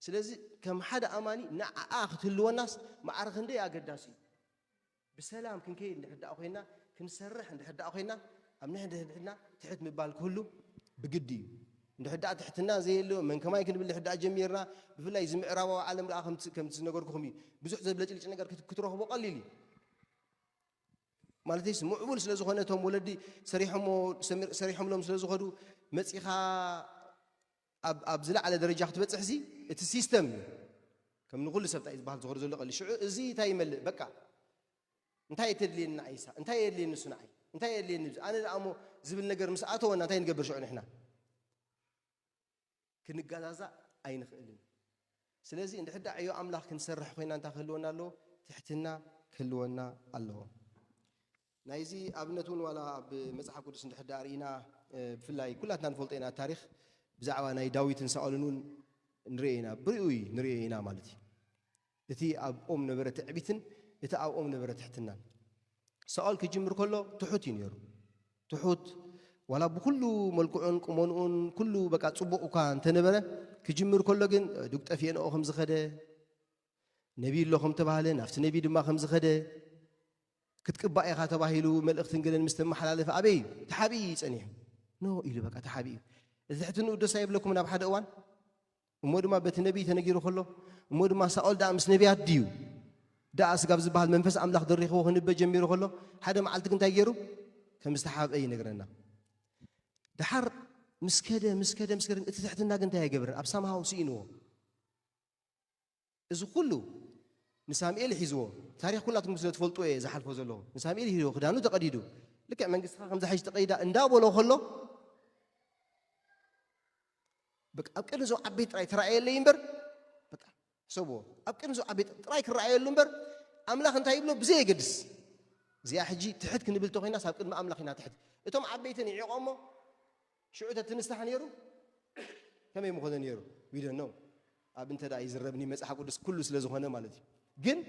ስለዚ ከም ሓደ ኣማኒ ንዓኣ ክትህልወናስ ማዕረ ክንደይ ኣገዳሲ እዩ። ብሰላም ክንከይድ እንድሕር ደኣ ኮይና፣ ክንሰርሕ እንድሕር ደኣ ኮይና፣ ኣብ ንሕድሕድና ትሕት ምባል ክህሉ ብግዲ እዩ። እንድሕር ደኣ ትሕትና ዘየሎ፣ መን ከማይ ክንብል እንድሕር ደኣ ጀሚርና፣ ብፍላይ እዚ ምዕራባዊ ዓለም ደኣ ከምቲ፣ ከምቲ ዝነገርኩኹም እዩ። ብዙሕ ዘብለጭልጭ ነገር ክት-፣ ክትረኽቦ ቀሊል እዩ። ማለትስ ምዕቡል ስለ ዝኾነ እቶም ወለዲ ሰሪሖሞ ሰሪሖምሎም ስለ ዝኾዱ መጺኻ ኣብ ኣብ ዝለዓለ ደረጃ ክትበጽሕ ሲ እቲ ሲስተም እዩ። ከም ንኹሉ ሰብ እንታይ ዝበሃል ዝኾዱ ዘሎ ቀሊ ሽዑ እዚ እንታይ ይመልእ በቃ እንታይ ተድልየኒ ንዓይሳ እንታይ የድልየኒ እሱ ንዓይ እንታይ የድልየኒ ኣነ ደኣ እሞ ዝብል ነገር ምስ ኣተወና እንታይ ንገብር ሽዑ ንሕና ክንገዛዛእ ኣይንኽእልን። ስለዚ እንድሕር ደኣ ዕዮ ኣምላኽ ክንሰርሕ ኮይና እንታይ ክህልወና ኣለዎ? ትሕትና ክህልወና ኣለዎ። ናይዚ ኣብነት እውን ዋላ ኣብ መጽሓፍ ቅዱስ እንድሕር ደኣ ርኢና ብፍላይ ኩላትና ንፈልጦ ኢና ታሪኽ ብዛዕባ ናይ ዳዊትን ሳኦልን እውን ንሪኦ ኢና ብሪኡ ንሪኦ ኢና ማለት እዩ። እቲ ኣብኦም ነበረ ትዕቢትን እቲ ኣብኦም ነበረ ትሕትናን። ሳኦል ክጅምር ከሎ ትሑት እዩ ነይሩ። ትሑት ዋላ ብኩሉ መልክዑን ቁመንኡን ኩሉ በቃ ጽቡቕ እኳ እንተነበረ ክጅምር ከሎ ግን ዱግ ጠፊኤ ንኦ ከም ዝኸደ ነቢይ ኣሎ ከም ተባህለ ናብቲ ነቢይ ድማ ከም ዝኸደ ክትቅባእ ኢኻ ተባሂሉ መልእኽትን ገለን ምስ ተመሓላለፈ ኣበይ እዩ ተሓቢኡ እዩ ጸኒሑ። ኖ ኢሉ በቃ ተሓቢኡ። እዚ ትሕትንኡ ደስ ኣይብለኩም ናብ ሓደ እዋን እሞ ድማ በቲ ነቢይ ተነጊሩ ከሎ እሞ ድማ ሳኦል ደኣ ምስ ነቢያት ድዩ ደኣ ስጋብ ዝበሃል መንፈስ ኣምላኽ ደሪኽዎ ክንበ ጀሚሩ ከሎ ሓደ መዓልቲ ግን እንታይ ገይሩ ከም ዝተሓብአ ይነግረና። ደሓር ምስ ከደ ምስ ከደ ምስ ከደ እቲ ትሕትና ግን እንታይ ኣይገብርን ኣብ ሳምሃው ስኢንዎ። እዚ ኩሉ ንሳሙኤል ሒዝዎ ታሪኽ ኩላትኩም ስለ ትፈልጡ እየ ዝሓልፎ ዘለኹ ንሳሙኤል ሒዝዎ ክዳኑ ተቐዲዱ ልክዕ መንግስትኻ ከምዛ ሕጂ ተቐይዳ እንዳበሎ ከሎ በቃ ኣብ ቅድሚ እዞም ዓበይቲ ጥራይ ተራእየለይ እምበር በቃ ሕሰብዎ ኣብ ቅድሚ እዞም ዓበይቲ ጥራይ ክረኣየሉ እምበር ኣምላኽ እንታይ ይብሎ ብዘይ የገድስ እዚኣ ሕጂ ትሕት ክንብል ተኮይናስ ኣብ ቅድሚ ኣምላኽ ኢና ትሕት እቶም ዓበይቲ ንዒቖሞ ሽዑ ተትንስታሕ ነይሩ ከመይ ምኾነ ነይሩ ዊደኖ ኣብ እንተ ደኣ ይዝረብኒ መጽሓፍ ቅዱስ ኩሉ ስለ ዝኾነ ማለት እዩ ግን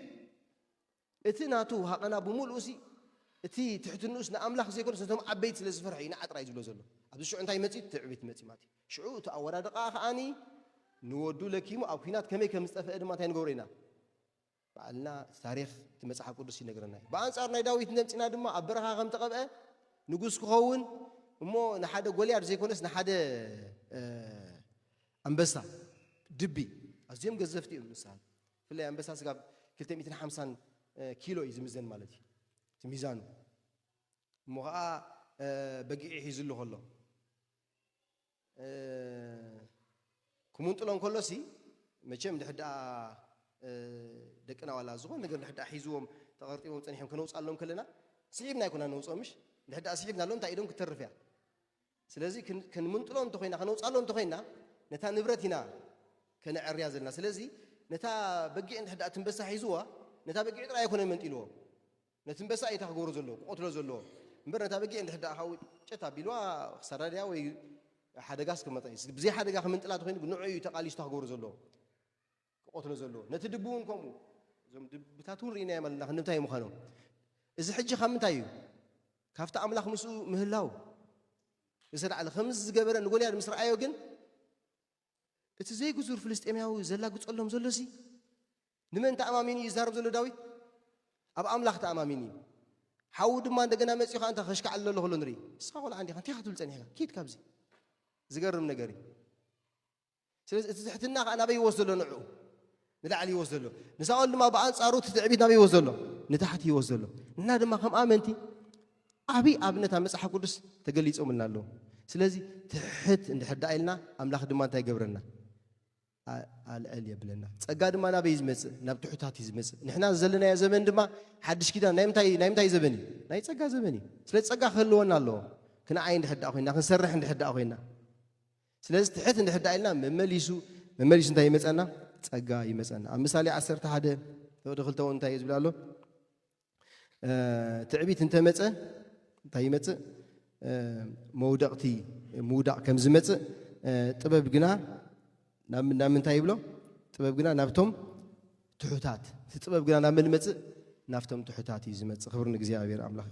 እቲ ናቱ ሃቐና ብምሉኡ ሲ እቲ ትሕትንኡስ ንኣምላኽ ዘይኮነስ ነቶም ዓበይቲ ስለ ዝፈርሐ እዩ ንዓ ጥራይ ዝብሎ ዘሎ ኣብዚ ሽዑ እንታይ መፂ ትዕቢት መፂ ማለት እዩ ሽዑ እቲ ኣወዳድቃ ከዓኒ ንወዱ ለኪሙ ኣብ ኩናት ከመይ ከም ዝጠፍአ ድማ እንታይ ንገብሮ ኢና በዓልና እቲ ታሪኽ እቲ መፅሓፍ ቅዱስ ይነግረና እዩ ብኣንፃር ናይ ዳዊት ነምፂና ድማ ኣብ በረኻ ከም ተቐብአ ንጉስ ክኸውን እሞ ንሓደ ጎልያድ ዘይኮነስ ንሓደ ኣንበሳ ድቢ ኣዝዮም ገዘፍቲ እዮም ምሳል ብፍላይ ኣንበሳ ስጋብ ክልተ ሚእትን ሓምሳን ኪሎ እዩ ዝምዘን ማለት እዩ እቲ ሚዛኑ እሞ ከዓ በጊዒ ሒዙሉ ከሎ ክምንጥሎ እንከሎሲ መቸም ድሕር ደኣ ደቅና ዋላ ዝኾነ ነገር ድሕር ደኣ ሒዝዎም ተቐርጢቦም ፀኒሖም ከነውፅኣሎም ከለና ስሒብና ኣይኮና ነውፅኦ ምሽ ድሕር ደኣ ስሒብናሎም እንታይ ኢዶም ክትተርፍ እያ ስለዚ ክንምንጥሎ እንተኮይና ከነውፃሎ እንተኮይና ነታ ንብረት ኢና ከነዕርያ ዘለና ስለዚ ነታ በጊዕ እንድሕር ደኣ ትንበሳ ሒዝዋ ነታ በጊዕ ጥራይ ኣይኮነን መንጢልዎ ነቲ እንበሳ እዩ ክገብሮ ዘለዎ ክቆትሎ ዘለዎ እምበር ነታ በጊዕ እንድሕር ደኣ ካብኡ ጨት ኣቢልዋ ክሳዳ ድያ ወይ ሓደጋስ ክመጣ እዩ ብዘይ ሓደጋ ክምንጥላ ተኮይኑ ንዑ እዩ ተቃሊስቶ ክገብሮ ዘለዎ ክቆትሎ ዘለዎ ነቲ ድቢ እውን ከምኡ እዞም ድብታት እውን ርኢናዮም ኣለና ክንምታይ ምዃኖም እዚ ሕጂ ካብ ምንታይ እዩ ካብቲ ኣምላኽ ምስኡ ምህላው ዝተላዕለ ከምዚ ዝገበረ ንጎልያድ ምስ ረኣዮ ግን እቲ ዘይግዙር ፍልስጤማዊ ዘላግጸሎም ዘሎሲ ንመን ተኣማሚኑ እዩ ይዛረብ ዘሎ ዳዊት ኣብ ኣምላኽ ተኣማሚኑ እዩ ሓዉ ድማ እንደገና መፂኡ ከዓ እንታይ ከሽካዕል ዘሎ ከሎ ንርኢ ንስኻ ቆልዓ እንዲኻ እንታይ ክትብል ፀኒሕካ ኪድ ካብዚ ዝገርም ነገር እዩ ስለዚ እቲ ትሕትና ከዓ ናበይ ይወስዶ ኣሎ ንዕኡ ንላዕሊ ይወስዶ ኣሎ ንሳኦል ድማ ብኣንፃሩ እቲ ትዕቢት ናበይ ይወስዶ ኣሎ ንታሕቲ ይወስዶ ኣሎ ንሕና ድማ ከም ኣመንቲ ዓብዪ ኣብነት ኣብ መፅሓፍ ቅዱስ ተገሊፆምልና ኣለዉ ስለዚ ትሕት እንድሕር ደኣ ኢልና ኣምላኽ ድማ እንታይ ይገብረና ኣልዕል የብለና ጸጋ ድማ ናበይ ዝመጽእ ናብ ትሑታት እዩ ዝመጽእ ንሕና ዘለናዮ ዘመን ድማ ሓድሽ ኪዳን ናይ ምንታይ ናይ ምንታይ ዘበን እዩ ናይ ጸጋ ዘበን እዩ ስለ ጸጋ ክህልወና ኣለዎ ክንዓይ እንድሕር ደኣ ኮይና ክንሰርሕ እንድሕር ደኣ ኮይና ስለዚ ትሕት እንድሕር ደኣ ኢልና መመሊሱ መመሊሱ እንታይ ይመጸና ጸጋ ይመጸና ኣብ ምሳሌ ዓሰርተ ሓደ ወደ ክልተ እንታይ እዩ ዝብል ኣሎ ትዕቢት እንተመፀ እንታይ ይመፅእ መውደቕቲ ምውዳቕ ከም ዝመፅእ ጥበብ ግና ናብ ምንታይ ይብሎ ጥበብ ግና ናብቶም ትሑታት እቲ ጥበብ ግና ናብ መን መፅእ ናብቶም ትሑታት እዩ ዝመፅእ ክብሪ ንእግዚኣብሔር ኣምላኽ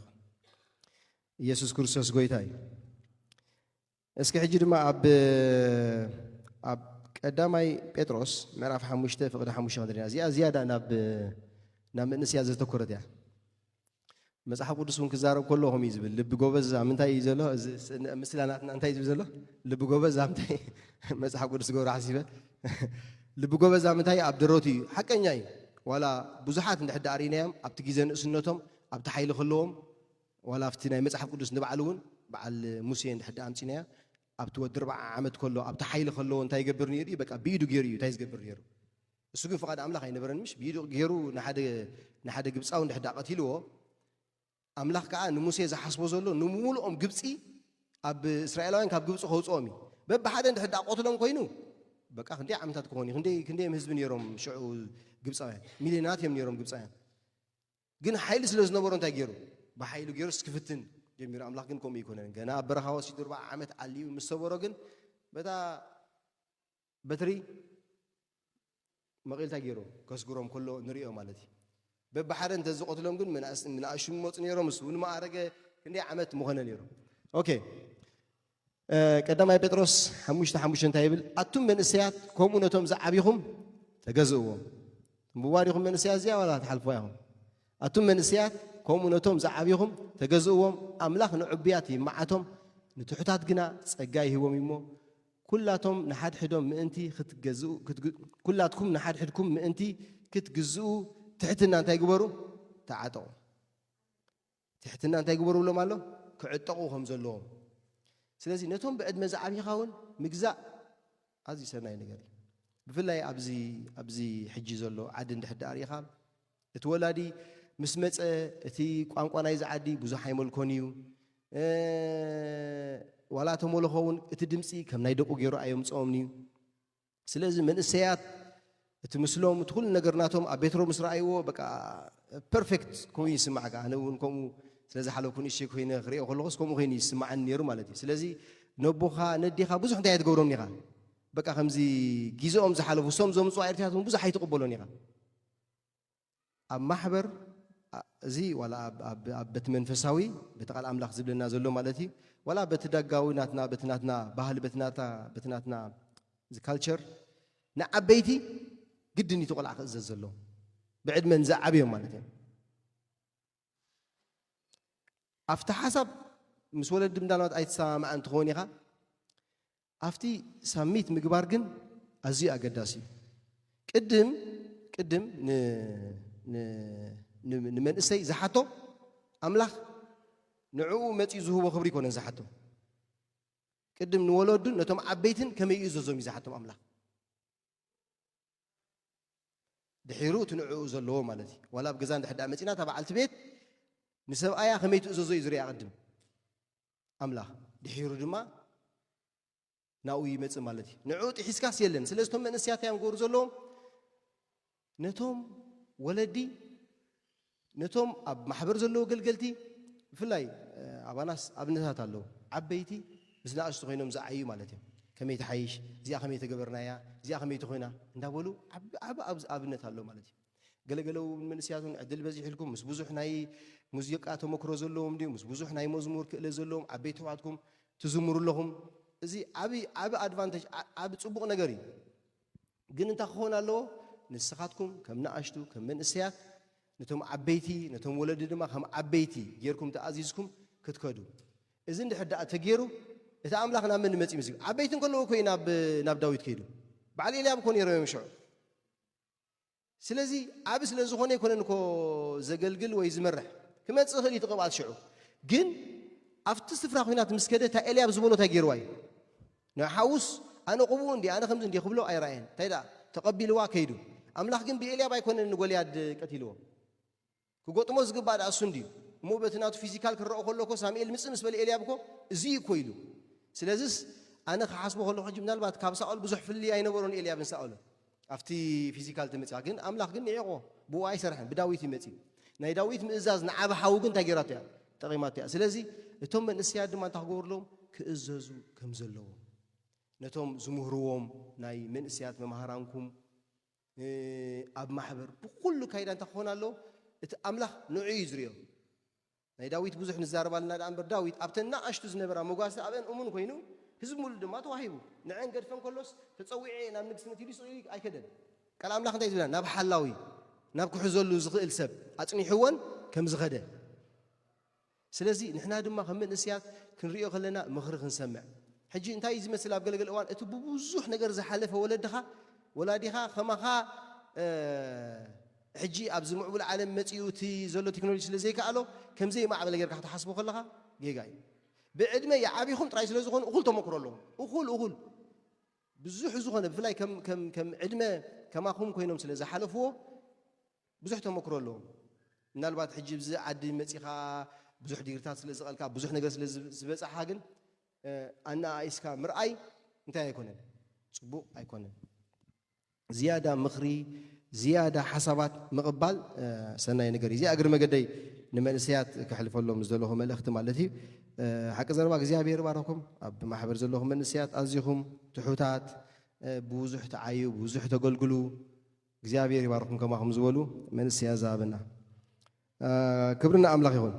ኢየሱስ ክርስቶስ ጎይታ እዩ እስኪ ሕጂ ድማ ኣብ ኣብ ቀዳማይ ጴጥሮስ ምዕራፍ ሓሙሽተ ፍቕዲ ሓሙሽተ ክንደና እዚኣ ዝያዳ ናብ ናብ መንእስያ ዘተኮረት እያ መፅሓፍ ቅዱስ እውን ክዛረብ ከሎ ከምኡ እዩ ዝብል ልቢ ጎበዝ ኣብ ምንታይ እዩ ዘሎ ምስላ ናትና እንታይ እዩ ዝብል ዘሎ ልቢ ጎበዝ ኣብ ምንታይ መፅሓፍ ቅዱስ ገብሩ ሓሲበ ልቢ ጎበዝ ኣብ ምንታይ ኣብ ደረቱ እዩ ሓቀኛ እዩ ዋላ ብዙሓት እንድሕር ዳኣሪናዮም ኣብቲ ግዜ ንእስነቶም ኣብቲ ሓይሊ ከለዎም ዋላ ኣብቲ ናይ መጽሓፍ ቅዱስ ንባዕሉ እውን በዓል ሙሴ እንድሕር ደኣ ኣምጺናያ፣ ኣብቲ ወዲ ኣርብዓ ዓመት ከሎ፣ ኣብቲ ሓይሊ ከለዎ እንታይ ይገብር ነይሩ እዩ? በቃ ብኢዱ ገይሩ እዩ። እንታይ ዝገብር ነይሩ? እሱ ግን ፍቓድ ኣምላኽ ኣይነበረን። ምሽ ብኢዱ ገይሩ ንሓደ፣ ንሓደ ግብጻዊ እንድሕር ደኣ ቀቲልዎ፣ ኣምላኽ ከኣ ንሙሴ ዝሓስቦ ዘሎ ንምሉኦም ግብጺ፣ ኣብ እስራኤላውያን ካብ ግብጺ ከውጽኦም እዩ። በብሓደ እንድሕር ደኣ ቆትሎም ኮይኑ፣ በቃ ክንደይ ዓመታት ክኾን እዩ? ክንደይ፣ ክንደይ ህዝቢ ነይሮም ሽዑ ግብጻውያን? ሚልዮናት እዮም ነይሮም ግብጻውያን። ግን ሓይሊ ስለ ዝነበሮ እንታይ ገይሩ? ብሓይሉ ገይሩ እስክፍትን ጀሚሩ። ኣምላኽ ግን ከምኡ ኣይኮነን። ገና ኣብ በረኻ ወሲዱ ኣርብዓ ዓመት ኣልዩ ምስ ሰበሮ ግን በታ በትሪ መቒልታ ገይሩ ከስግሮም ከሎ ንሪኦ ማለት እዩ። በብሓደ እንተዝቐትሎም ግን መናእስ-፣ ንኣሽቱ ይመፁ ነይሮም። እሱ እውን ማዕረገ ክንደይ ዓመት ምኾነ ነይሩ። ኦኬ። እ፣ ቀዳማይ ጴጥሮስ ሓሙሽተ ሓሙሽተ እንታይ ይብል? ኣቱም መንእሰያት ከምኡ ነቶም ዝዓብኹም ተገዝእዎም። ትንብዋ ዲኹም መንእሰያት እዚኣ ዋላ ትሓልፍዋ ኢኹም? ኣቱም መንእሰያት ከምኡ ነቶም ዝዓብኹም ተገዝእዎም። ኣምላኽ ንዕቡያት ይመዓቶም፣ ንትሑታት ግና ጸጋ ይህቦም እዩ እሞ፣ ኩላቶም ንሓድሕዶም ምእንቲ ክትገዝኡ፣ ክትግ-፣ ኩላትኩም ንሓድሕድኩም ምእንቲ ክትግዝኡ ትሕትና እንታይ ግበሩ? ተዓጠቑ። ትሕትና እንታይ ግበሩ ብሎም ኣሎ? ክዕጠቑ ከም ዘለዎም። ስለዚ ነቶም ብዕድመ ዝዓብኻ እውን ምግዛእ ኣዝዩ ሰናይ ነገር እዩ። ብፍላይ ኣብዚ፣ ኣብዚ ሕጂ ዘሎ ዓዲ እንድሕር ደኣ ርኢኻ፣ እቲ ወላዲ ምስ መጸ እቲ ቋንቋ ናይዚ ዓዲ ብዙሕ ኣይመልኮን እዩ። እ፣ ዋላ ተመለኾ እውን እቲ ድምጺ ከም ናይ ደቁ ገይሩ ኣየምጽኦምን እዩ። ስለዚ መንእሰያት እቲ ምስሎም፣ እቲ ኩሉ ነገር ናቶም ኣብ ቤትሮ ምስ ረኣይዎ፣ በቃ ፐርፌክት ኮይኑ ይስማዓካ። ኣነ እውን ከምኡ ስለ ዝሓለፍኩ ንእሽተይ ኮይነ ክሪኦ ከለኹስ ከምኡ ኮይኑ ይስማዓኒ ነይሩ ማለት እዩ። ስለዚ ነቦኻ ነዴኻ ብዙሕ እንታይ ኣይትገብሮም ኢኻ። በቃ ከምዚ ግዜኦም ዝሓለፉ፣ እሶም ዘምጽኡ ኤርትራታት እውን ብዙሕ ኣይትቕበሎን ኢኻ። ኣብ ማሕበር፣ ኣ-፣ እዚ ዋላ ኣብ፣ ኣብ፣ ኣብ ቤት መንፈሳዊ፣ በቲ ቃል ኣምላኽ ዝብለና ዘሎ ማለት እዩ። ዋላ በቲ ደጋዊ ናትና፣ በቲ ናትና ባህሊ፣ በቲ ናታ፣ በቲ ናትና እዚ ካልቸር፣ ንዓበይቲ ግድን እዩ እቲ ቆልዓ ክእዘዝ ዘለዎ። ብዕድመ ንዝዓብዮም ማለት እዮም። ኣብቲ ሓሳብ ምስ ወለዲ ምናልባት ኣይትሰማማዕን ትኸውን ኢኻ። ኣብቲ ሳሚት ምግባር ግን ኣዝዩ ኣገዳሲ እዩ። ቅድም፣ ቅድም ን-፣ ን-፣ ን-፣ ንመንእሰይ ዝሓቶ ኣምላኽ ንዕኡ መጺኡ ዝህቦ ክብሪ ኣይኮነን ዝሓቶ። ቅድም ንወለዱን ነቶም ዓበይትን ከመይ ይእዘዞም እዩ ዝሓቶም ኣምላኽ። ድሒሩ እቲ ንዕኡ ዘለዎ ማለት እዩ። ዋላ ኣብ ገዛ እንድሕር ደኣ መጺና እታ በዓልቲ ቤት ንሰብኣያ ከመይ ትእዘዞ እዩ ዝሪኣ ቅድም ኣምላኽ። ድሒሩ ድማ ናብኡ ይመጽእ ማለት እዩ። ንዕኡ ጥሒስካስ የለን። ስለዚ እቶም መንእሰያት እዮም ክገብሩ ዘለዎም። ነቶም ወለዲ፣ ነቶም ኣብ ማሕበር ዘለዉ ገልገልቲ፣ ብፍላይ፣ እ፣ ኣባናስ ኣብነታት ኣለዉ። ዓበይቲ ምስ ንኣሽቱ ኮይኖም ዝዓዩ ማለት እዮም። ከመይ ትሓይሽ፣ እዚኣ ከመይ ተገበርናያ፣ እዚኣ ከመይ ተኾይና እንዳበሉ ዓብ-፣ ዓብ-፣ ኣብ-፣ ኣብነት ኣሎ ማለት እዩ። ገለገለ እውን መንእሰያት እውን ዕድል በዚሕልኩም፣ ምስ ብዙሕ ናይ ሙዚቃ ተመክሮ ዘለዎም ድዩ፣ ምስ ብዙሕ ናይ መዝሙር ክእለት ዘለዎም ዓበይቲ ኣሕዋትኩም ትዝምሩ ኣለኹም። እዚ ዓቢ፣ ዓቢ ኣድቫንቴጅ፣ ዓ-፣ ዓቢ ጽቡቕ ነገር እዩ። ግን እንታይ ክኸውን ኣለዎ? ንስኻትኩም ከም ንኣሽቱ፣ ከም መንእሰያት፣ ነቶም ዓበይቲ፣ ነቶም ወለዲ ድማ ከም ዓበይቲ ጌርኩም ተኣዚዝኩም ክትከዱ። እዚ እንድሕር ደኣ ተገይሩ፣ እቲ ኣምላኽ ናብ መን ይመጽእ እዩ? ዓበይቲ እንከለዉ እኮ እዩ ናብ፣ ናብ ዳዊት ከይዱ። በዓል ኤልያብ እኮ ነይሮም እዮም ሽዑ። ስለዚ ዓቢ ስለ ዝኾነ ኣይኮነን እኮ ዘገልግል ወይ ዝመርሕ። ክመጽእ ይኽእል እዩ እቲ ቅብኣት ሽዑ። ግን ኣብቲ ስፍራ ኲናት ምስ ከደ፣ እታ ኤልያብ ዝበሎ እንታይ ገይርዋ እዩ? ንሓውስ ኣነ ቅቡእ እንዲ፣ ኣነ ከምዚ እንዲ ክብሎ ኣይረኣየን። እንታይ ደኣ? ተቐቢልዋ ከይዱ። ኣምላኽ ግን ብኤልያብ ኣይኮነን ንጎልያድ ቀቲልዎ። ክገጥሞ ዝግባእ ደኣ እሱ እንድዩ። እሞ በቲ ናቱ ፊዚካል ክረኦ ከሎ እኮ ሳሙኤል ምጽእ ምስ በለ ኤልያብ እኮ እዚ እዩ እኮ ኢሉ። ስለዚስ ኣነ ክሓስቦ ከለኹ ሕጂ ምናልባት ካብ ሳኦል ብዙሕ ፍልልይ ኣይነበሮን ኤልያብን ሳኦልን። ኣብቲ ፊዚካል ትምጻ ግን ኣምላኽ ግን ንዒቆ ብኡ ኣይሰርሐን፣ ብዳዊት እዩ መጺኡ። ናይ ዳዊት ምእዛዝ ንዓቢ ሓው ግን እንታይ ገይራቶ እያ? ጠቒማቶ እያ። ስለዚ እቶም መንእሰያት ድማ እንታይ ክገብሩ ኣለዎም? ክእዘዙ ከም ዘለዎም። ነቶም ዝምህርዎም ናይ መንእሰያት መምሃራንኩም፣ እ፣ ኣብ ማሕበር ብኩሉ ካይዳ እንታይ ክኾን ኣለዎ? እቲ ኣምላኽ ንዑ እዩ ዝርእዮ። ናይ ዳዊት ብዙሕ ንዛረብ ኣለና ደኣ እምበር፣ ዳዊት ኣብተን ንኣሽቱ ዝነበራ መጓሰ ኣብአን እሙን ኮይኑ፣ ህዝቢ ሙሉ ድማ ተዋሂቡ። ንዐን ገድፈን ከሎስ፣ ተጸዊዐ እየ ናብ ንግስነት ኢሉ ስቕ ኢሉ ኣይከደን። ቃል ኣምላኽ እንታይ ዝብለና? ናብ ሓላዊ፣ ናብ ክሕዘሉ ዝኽእል ሰብ ኣጽኒሕወን ከም ዝኸደ። ስለዚ ንሕና ድማ ከም መንእሰያት ክንሪኦ ከለና ምኽሪ ክንሰምዕ። ሕጂ እንታይ እዩ ዝመስል ኣብ ገለገለ እዋን? እቲ ብብዙሕ ነገር ዝሓለፈ ወለድኻ፣ ወላዲኻ ከማኻ፣ እ፣ ሕጂ ኣብዚ ምዕቡል ዓለም መጺኡ እቲ ዘሎ ቴክኖሎጂ ስለ ዘይከኣሎ ከም ዘይማዕበለ ጌርካ ክትሓስቦ ከለኻ ጌጋ እዩ። ብዕድመ ይዓቢኹም ጥራይ ስለ ዝኾኑ እኹል ተመክሮ ኣለዎም። እኹል እኹል ብዙሕ ዝኾነ ብፍላይ ከም ከም ከም ዕድመ ከማኹም ኮይኖም ስለ ዝሓለፍዎ ብዙሕ ተመክሮ ኣለዎም። ምናልባት ሕጂ ብዚ ዓዲ መጺኻ ብዙሕ ዲግሪታት ስለ ዝቐልካ ብዙሕ ነገር ስለ ዝበጻሓ ግን ኣነኣኢስካ ምርኣይ እንታይ ኣይኮነን፣ ጽቡቕ ኣይኮነን። ዝያዳ ምኽሪ ዝያዳ ሓሳባት ምቕባል ሰናይ ነገር እዩ። እዚ እግሪ መገደይ ንመንእሰያት ክሕልፈሎም ዝደለኹ መልእኽቲ ማለት እዩ። ሓቂ ዘረባ እግዚኣብሔር ይባረኩም። ኣብ ማሕበር ዘለኹም መንእሰያት ኣዚኹም ትሑታት፣ ብዙሕ ተዓዩ፣ ብዙሕ ተገልግሉ። እግዚኣብሔር ይባርኩም ከማኹም ዝበሉ መንእሰያት ዝሃበና። ክብሪ ንኣምላኽ ይኹን።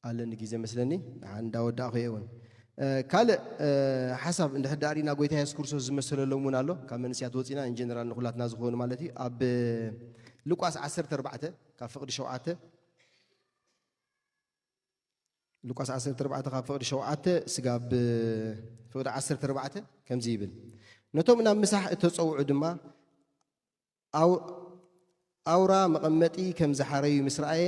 ኣለኒ ግዜ መስለኒ፣ ደሓን እንዳወዳእኹ እየ እውን። ካልእ ሓሳብ እንድሕር ዳኣ ርኢና ጎይታ የሱስ ክርስቶስ ዝመሰለሎም እውን ኣሎ። ካብ መንእሰያት ወፂና ኢንጀነራል ንኩላትና ዝኸውን ማለት እዩ። ኣብ ሉቃስ ዓሰርተ ኣርባዕተ ካብ ፍቕዲ ሸውዓተ፣ ሉቃስ ዓሰርተ ኣርባዕተ ካብ ፍቕዲ ሸውዓተ ስጋብ ፍቕዲ ዓሰርተ ኣርባዕተ ከምዚ ይብል፣ ነቶም ናብ ምሳሕ እተጸውዑ ድማ ኣውራ መቐመጢ ከም ዝሓረዩ ምስ ረኣየ፣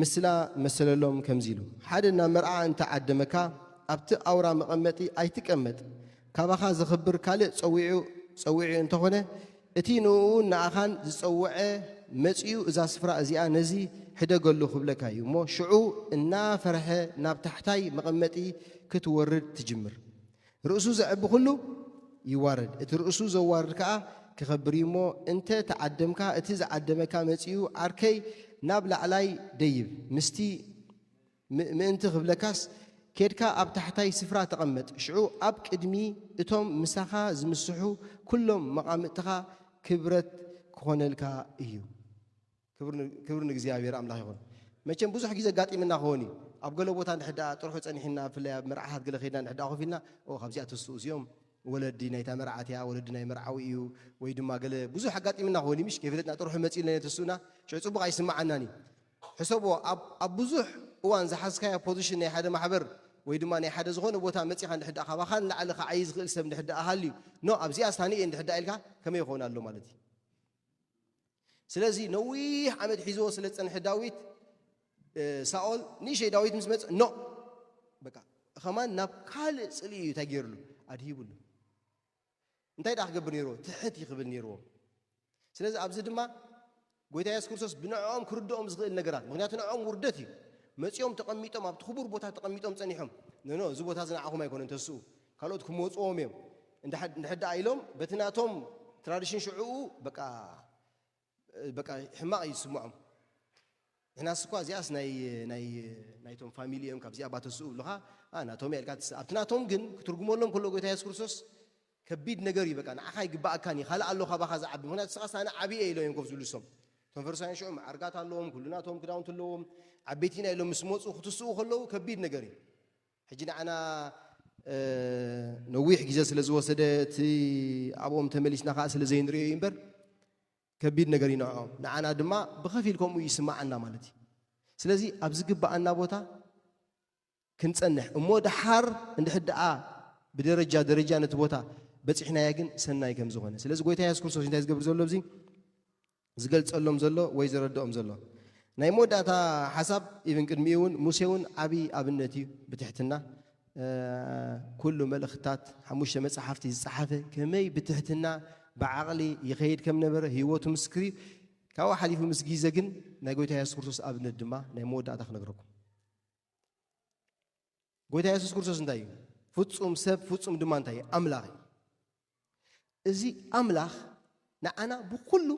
ምስላ መሰለሎም ከምዚ ኢሉ፣ ሓደ ናብ መርዓ እንተ ዓደመካ፣ ኣብቲ ኣውራ መቐመጢ ኣይትቀመጥ። ካባኻ ዘኽብር ካልእ ጸዊዑ ጸዊዑ እንተኾነ፣ እቲ ንእኡን ንኣኻን ዝጸውዐ መጺኡ፣ እዛ ስፍራ እዚኣ ነዚ ሕደገሉ ክብለካ እዩ እሞ፣ ሽዑ እናፈርሐ ናብ ታሕታይ መቐመጢ ክትወርድ ትጅምር። ርእሱ ዘዕቢ ኩሉ ይዋረድ፣ እቲ ርእሱ ዘዋርድ ከኣ ክኸብር እዩ እሞ፣ እንተ ተዓደምካ፣ እቲ ዝዓደመካ መጺኡ፣ ዓርከይ፣ ናብ ላዕላይ ደይብ፣ ምስቲ ም-፣ ምእንቲ ክብለካስ፣ ኬድካ ኣብ ታሕታይ ስፍራ ተቐመጥ። ሽዑ ኣብ ቅድሚ እቶም ምሳኻ ዝምስሑ ኩሎም መቓምጥኻ ክብረት ክኾነልካ እዩ። ክብሪ ን-፣ ክብሪ ንእግዚኣብሔር ኣምላኽ ይኹን። መቸም ብዙሕ ግዜ ኣጋጢምና ክኸውን እዩ። ኣብ ገለ ቦታ እንድሕር ደኣ ጥርሑ ጸኒሕና፣ ብፍላይ ኣብ መርዓታት ገለ ከይድና እንድሕር ደኣ ኮፍ ኢልና፣ "ኦ፣ ካብዚኣ ተስኡ እዚኦም ወለዲ ናይታ መርዓት እያ፣ ወለዲ ናይ መርዓዊ እዩ፣ ወይ ድማ ገለ ብዙሕ ኣጋጢምና ክኸውን እዩ፣ ምሽ ከይፈለጥና ጥርሑ መጺእልና ተስኡና፣ ሽዑ ጽቡቕ ኣይስምዓናን እዩ። ሕሰብዎ፣ ኣብ፣ ኣብ ብዙሕ እዋን ዝሓዝካዮ ፖዚሽን ናይ ሓደ ማሕበር ወይ ድማ ናይ ሓደ ዝኾነ ቦታ መጺኻ እንድሕር ደኣ ካባኻ ንላዕሊ ክዓዪ ዝኽእል ሰብ እንድሕር ደኣ ሃልዩ፣ ኖ፣ ኣብዚኣ ስታኒ እየ እንድሕር ደኣ ኢልካ ከመይ ይኸውን ኣሎ ማለት እዩ?" ስለዚ ነዊሕ ዓመት ሒዝዎ ስለ ዝጸንሐ ዳዊት፣ እ፣ ሳኦል ንእሽተይ ዳዊት ምስ መጸ፣ ኖ፣ በቃ፣ ከማን ናብ ካልእ ጽልኢ እዩ እንታይ ገይርሉ? ኣድሂብሉ። እንታይ ደኣ ክገብር ነይርዎ? ትሕት እዩ ክብል ነይርዎ። ስለዚ ኣብዚ ድማ ጎይታ የሱስ ክርስቶስ ብንዕኦም ክርድኦም ዝኽእል ነገራት፣ ምኽንያቱ ንዕኦም ውርደት እዩ። መጺኦም ተቐሚጦም፣ ኣብቲ ክቡር ቦታ ተቐሚጦም ጸኒሖም። ኖ፣ ኖ፣ እዚ ቦታ እዚ ንዓኹም ኣይኮነን ተስኡ፣ ካልኦት ክመጽዎም እዮም። እንድሕር፣ እንድሕር ደኣ ኢሎም፣ በቲ ናቶም ትራዲሽን ሽዕኡ፣ በቃ፣ በቃ፣ ሕማቕ እዩ ዝስምዖም። ንሕናስ እኳ እዚኣስ ናይ፣ ናይ፣ ናይቶም ፋሚሊ እዮም፣ ካብዚኣ ባተስኡ ብሉኻ፣ ኣ፣ ናቶም እያ ኢልካ ትስ-፣ ኣብቲ ናቶም ግን ክትርጉመሎም ከሎ ጎይታ የሱስ ክርስቶስ ከቢድ ነገር እዩ። በቃ፣ ንዓኻ ይግባኣካን እዩ፣ ካልእ ኣሎ ካባኻ ዝዓቢ፣ ምኽንያቱ ንስኻስ ኣነ ዓቢ እየ ኢሎም እዮም ኮፍ ዝብሉ እሶም። እቶም ፈሪሳውያን ሽዑ መዓርጋት ኣለዎም፣ ኩሉ ናቶም ክዳውንቲ ኣለዎም፣ ዓበይቲ ኢና ኢሎም ምስ መጹ ክትስኡ ከለዉ ከቢድ ነገር እዩ። ሕጂ ንዓና፣ እ፣ ነዊሕ ግዜ ስለ ዝወሰደ፣ እቲ ኣብኦም ተመሊስና ኸኣ ስለ ዘይንርእዮ እዩ እምበር፣ ከቢድ ነገር እዩ ንዕኦም። ንዓና ድማ ብኸፊል ከምኡ ይስምዓና ማለት እዩ። ስለዚ ኣብ ዝግብኣና ቦታ ክንጸንሕ እሞ፣ ደሓር እንድሕር ደኣ ብደረጃ ደረጃ ነቲ ቦታ በጺሕናዮ ግን ሰናይ ከም ዝኾነ። ስለዚ ጎይታ የሱስ ክርስቶስ እንታይ ዝገብር ዘሎ ኣብዚ? ዝገልጸሎም ዘሎ ወይ ዘረድኦም ዘሎ። ናይ መወዳእታ ሓሳብ፣ ኢቭን ቅድሚኡ እውን፣ ሙሴ እውን ዓቢ ኣብነት እዩ ብትሕትና። እ፣ ኩሉ መልእኽትታት፣ ሓሙሽተ መጻሕፍቲ ዝጸሓፈ፣ ከመይ ብትሕትና ብዓቕሊ ይኸይድ ከም ነበረ ህይወቱ ምስክር እዩ። ካብኡ ሓሊፉ ምስ ግዜ ግን ናይ ጎይታ የሱስ ክርስቶስ ኣብነት ድማ ናይ መወዳእታ ክነግረኩም። ጎይታ የሱስ ክርስቶስ እንታይ እዩ? ፍጹም ሰብ፣ ፍጹም ድማ እንታይ እዩ? ኣምላኽ እዩ። እዚ ኣምላኽ ንዓና ብኹሉ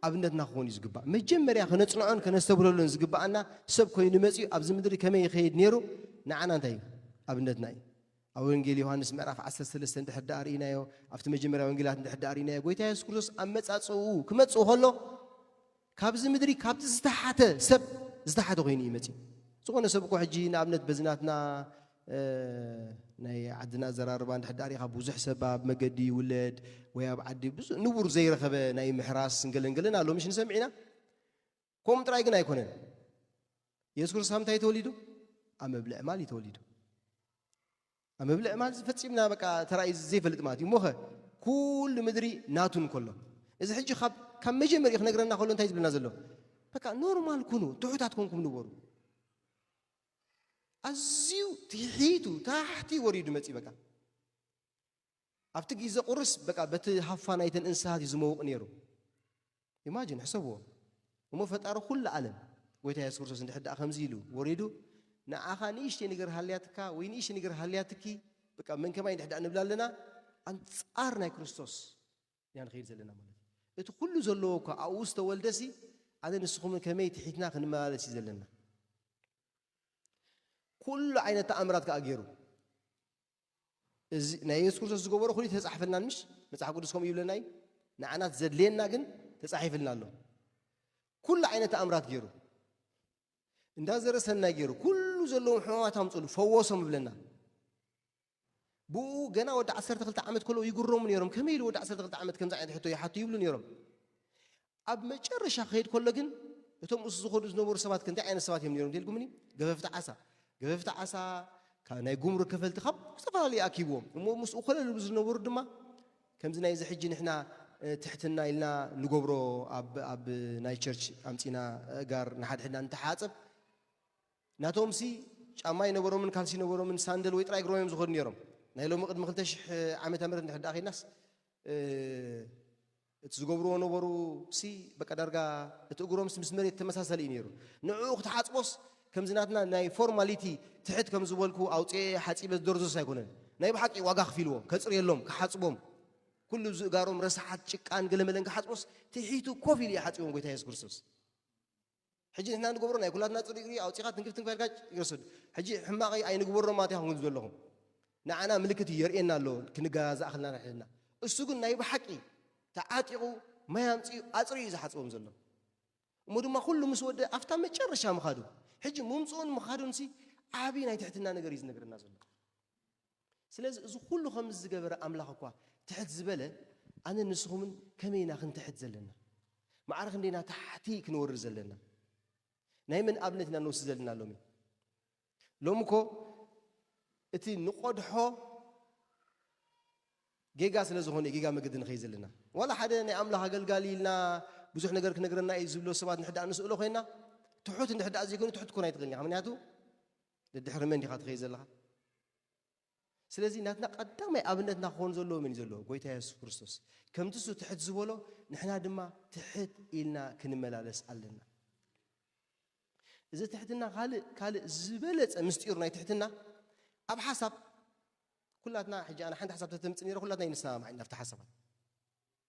ኣብነትና ክኸውን እዩ ዝግባእ። መጀመርያ ከነጽንዖን ከነስተብህለሉን ዝግባኣና፣ ሰብ ኮይኑ መጺኡ ኣብዚ ምድሪ ከመይ ይኸይድ ነይሩ፣ ንዓና እንታይ እዩ? ኣብነትና እዩ። ኣብ ወንጌል ዮሃንስ ምዕራፍ ዓሰርተ ሰለስተ እንድሕር ደኣ ርኢናዮ፣ ኣብቲ መጀመርያ ወንጌላት እንድሕር ደኣ ርኢናዮ፣ ጎይታ የሱስ ክርስቶስ ኣመጻጽኡ ክመጽእ ከሎ፣ ካብዚ ምድሪ፣ ካብቲ ዝተሓተ ሰብ ዝተሓተ ኮይኑ እዩ መጺኡ። ዝኾነ ሰብ እኮ ሕጂ ንኣብነት በዚ ናትና፣ እ፣ ናይ ዓድና ኣዘራርባ እንድሕር ደኣ ርኢኻ፣ ብዙሕ ሰብ ኣብ መገዲ ይውለድ ወይ ኣብ ዓዲ ብዙ-፣ ንቡር ዘይረኸበ ናይ ምሕራስ እንገለንገለን ኣሎ፣ ምሽ ንሰምዕ ኢና። ከምኡ ጥራይ ግን ኣይኮነን። የሱስ ክርስቶስ ኣብ እንታይ ተወሊዱ? ኣብ መብልዕ ማል እዩ ተወሊዱ። ኣብ መብልዕ ማል ፈጺምና በቃ ተራእዩ ዘይፈልጥ ማለት እዩ። እሞኸ ኩሉ ምድሪ ናቱ እንከሎ፣ እዚ ሕጂ ካብ ካብ መጀመሪኡ ክነግረና ከሎ እንታይ ዝብለና ዘሎ? በቃ ኖርማል ኩኑ፣ ትሑታት ኮንኩም ንበሩ። ኣዝዩ ትሒቱ ታሕቲ ወሪዱ መጺ። በቃ ኣብቲ ግዜ ቁርስ በቃ በቲ ሃፋ ናይተን እንስሳት እዩ ዝመውቕ ነይሩ። ኢማጂን ሕሰብዎ። እሞ ፈጣሪ ኩሉ ዓለም ጎይታ የሱስ ክርስቶስ እንድሕር ደኣ ከምዚ ኢሉ ወሪዱ፣ ንዓኻ ንእሽተይ ነገር ሃልያትካ ወይ ንእሽተይ ነገር ሃልያትኪ፣ በቃ መን ከማይ እንድሕር ደኣ ንብላ ኣለና፣ ኣንጻር ናይ ክርስቶስ ኢና ንኸይድ ዘለና ማለት እዩ። እቲ ኩሉ ዘለዎ እኳ ኣብኡ ዝተወልደሲ፣ ኣነ ንስኹም ከመይ ትሒትና ክንመላለስ እዩ ዘለና። ኩሉ ዓይነት ተኣምራት ከኣ ገይሩ። እዚ ናይ የሱስ ክርስቶስ ዝገበሮ ኩሉ ተጻሕፈልና ምሽ? መጽሓፍ ቅዱስ ከምኡ ይብለና እዩ። ንዓናት ዘድልየና ግን ተጻሒፍልና ኣሎ። ኩሉ ዓይነት ተኣምራት ገይሩ። እንዳ ዘረ ሰናይ ገይሩ። ኩሉ ዘለዎም ሕማማት ኣምጽሉ፣ ፈወሶም ይብለና። ብኡ ገና ወዲ ዓሰርተ ክልተ ዓመት ከለዉ ይግረሙ ነይሮም። ከመይ ኢሉ ወዲ ዓሰርተ ክልተ ዓመት ከምዚ ዓይነት ሕቶ ይሓቱ ይብሉ ነይሮም። ኣብ መጨረሻ ክኸይድ ከሎ ግን እቶም እሱ ዝኸዱ ዝነበሩ ሰባት ከ እንታይ ዓይነት ሰባት እዮም ነይሮም? እንተልኩምኒ፣ ገፈፍቲ ዓሳ። ገፈፍቲ ዓሳ፣ ካብ ናይ ጉምሩክ ከፈልቲ፣ ካብ ዝተፈላለዩ ኣኪብዎም። እሞ ምስኡ ኮለል ዝብሉ ዝነበሩ ድማ፣ ከምዚ ናይዚ ሕጂ ንሕና፣ እ፣ ትሕትና ኢልና ንገብሮ ኣብ፣ ኣብ ናይ ቸርች ኣምጺና፣ እ፣ ጋር ንሓድሕድና ንተሓጸብ። ናቶምሲ ጫማ ኣይነበሮምን፣ ካልሲ ኣይነበሮምን፣ ሳንደል ወይ ጥራይ እግሮም እዮም ዝኸዱ ነይሮም። ናይ ሎሚ ቅድሚ ክልተ ሽሕ ዓመተ ምህረት እንድሕር ደኣ ኸይድናስ፣ እ፣ እቲ ዝገብርዎ ነበሩ ሲ በቃ ዳርጋ እቲ እግሮምስ ምስ መሬት ተመሳሳሊ እዩ ነይሩ። ንዕኡ ክትሓጽቦስ ከምዚ ናትና ናይ ፎርማሊቲ ትሕት ከም ዝበልኩ ኣውጽኤ ሓጺበ ዝደርዞስ ኣይኮነን። ናይ ብሓቂ ዋጋ ከፊልዎ፣ ከጽርየሎም፣ ክሓጽቦም፣ ኩሉ ዝእጋሮም ረሳሓት ጭቃን ገለመለን ክሓጽቦስ ትሒቱ ኮፍ ኢሉ እዩ ሓጺቦም ጎይታ የሱስ ክርስቶስ። ሕጂ ንሕና ንገብሮ ናይ ኩላትና ጽሩይ እግሪ ኣውጺኻ ትንክፍ ትንክፍ ኢልካ ይወስድ። ሕጂ ሕማቕ ኣይንግበሮ ማለት ኣይኮንኩን ዘለኹም። ንዓና ምልክት እዩ የርእየና ኣሎ፣ ክንገዛዛእ ከለና ንሕና። እሱ ግን ናይ ብሓቂ ተዓጢቑ ማይ ኣምጺኡ ኣጽርዩ እዩ ዝሓጽቦም ዘሎ። እሞ ድማ ኩሉ ምስ ወደ ኣብታ መጨረሻ ምኻዱ፣ ሕጂ ምምጽኡን ምኻዱንሲ ዓቢ ናይ ትሕትና ነገር እዩ ዝነግረና ዘሎ። ስለዚ እዚ ኩሉ ከምዚ ዝገበረ ኣምላኽ እኳ ትሕት ዝበለ፣ ኣነ ንስኹምን ከመይ ኢና ክንትሕት ዘለና? ማዕረ ክንደይ ኢና ታሕቲ ክንወርድ ዘለና? ናይ መን ኣብነት ኢና ንወስድ ዘለና ሎሚ? ሎሚ እኮ እቲ ንቆድሖ ጌጋ ስለ ዝኾነ ጌጋ መገዲ ንኸይድ ዘለና። ዋላ ሓደ ናይ ኣምላኽ ኣገልጋሊ ኢልና ብዙሕ ነገር ክነግረና እዩ ዝብሎ ሰባት እንድሕር ደኣ ንስእሎ ኮይና፣ ትሑት እንድሕር ደኣ ዘይኮይኑ ትሑት ክኾን ኣይትኽእልን ኢኻ። ምክንያቱ ደድሕሪ መን ዲኻ ትኸይድ ዘለኻ? ስለዚ ናትና ቀዳማይ ኣብነትና ክኾን ዘለዎ መን እዩ ዘለዎ? ጎይታ የሱስ ክርስቶስ። ከምቲ እሱ ትሕት ዝበሎ ንሕና ድማ ትሕት ኢልና ክንመላለስ ኣለና። እዚ ትሕትና ካልእ፣ ካልእ ዝበለጸ ምስጢሩ ናይ ትሕትና ኣብ ሓሳብ ኩላትና፣ ሕጂ ኣነ ሓንቲ ሓሳብ ተተምጽእ ነይረ፣ ኩላትና ይንሰማማዕ ኢና ኣብቲ ሓሳባት።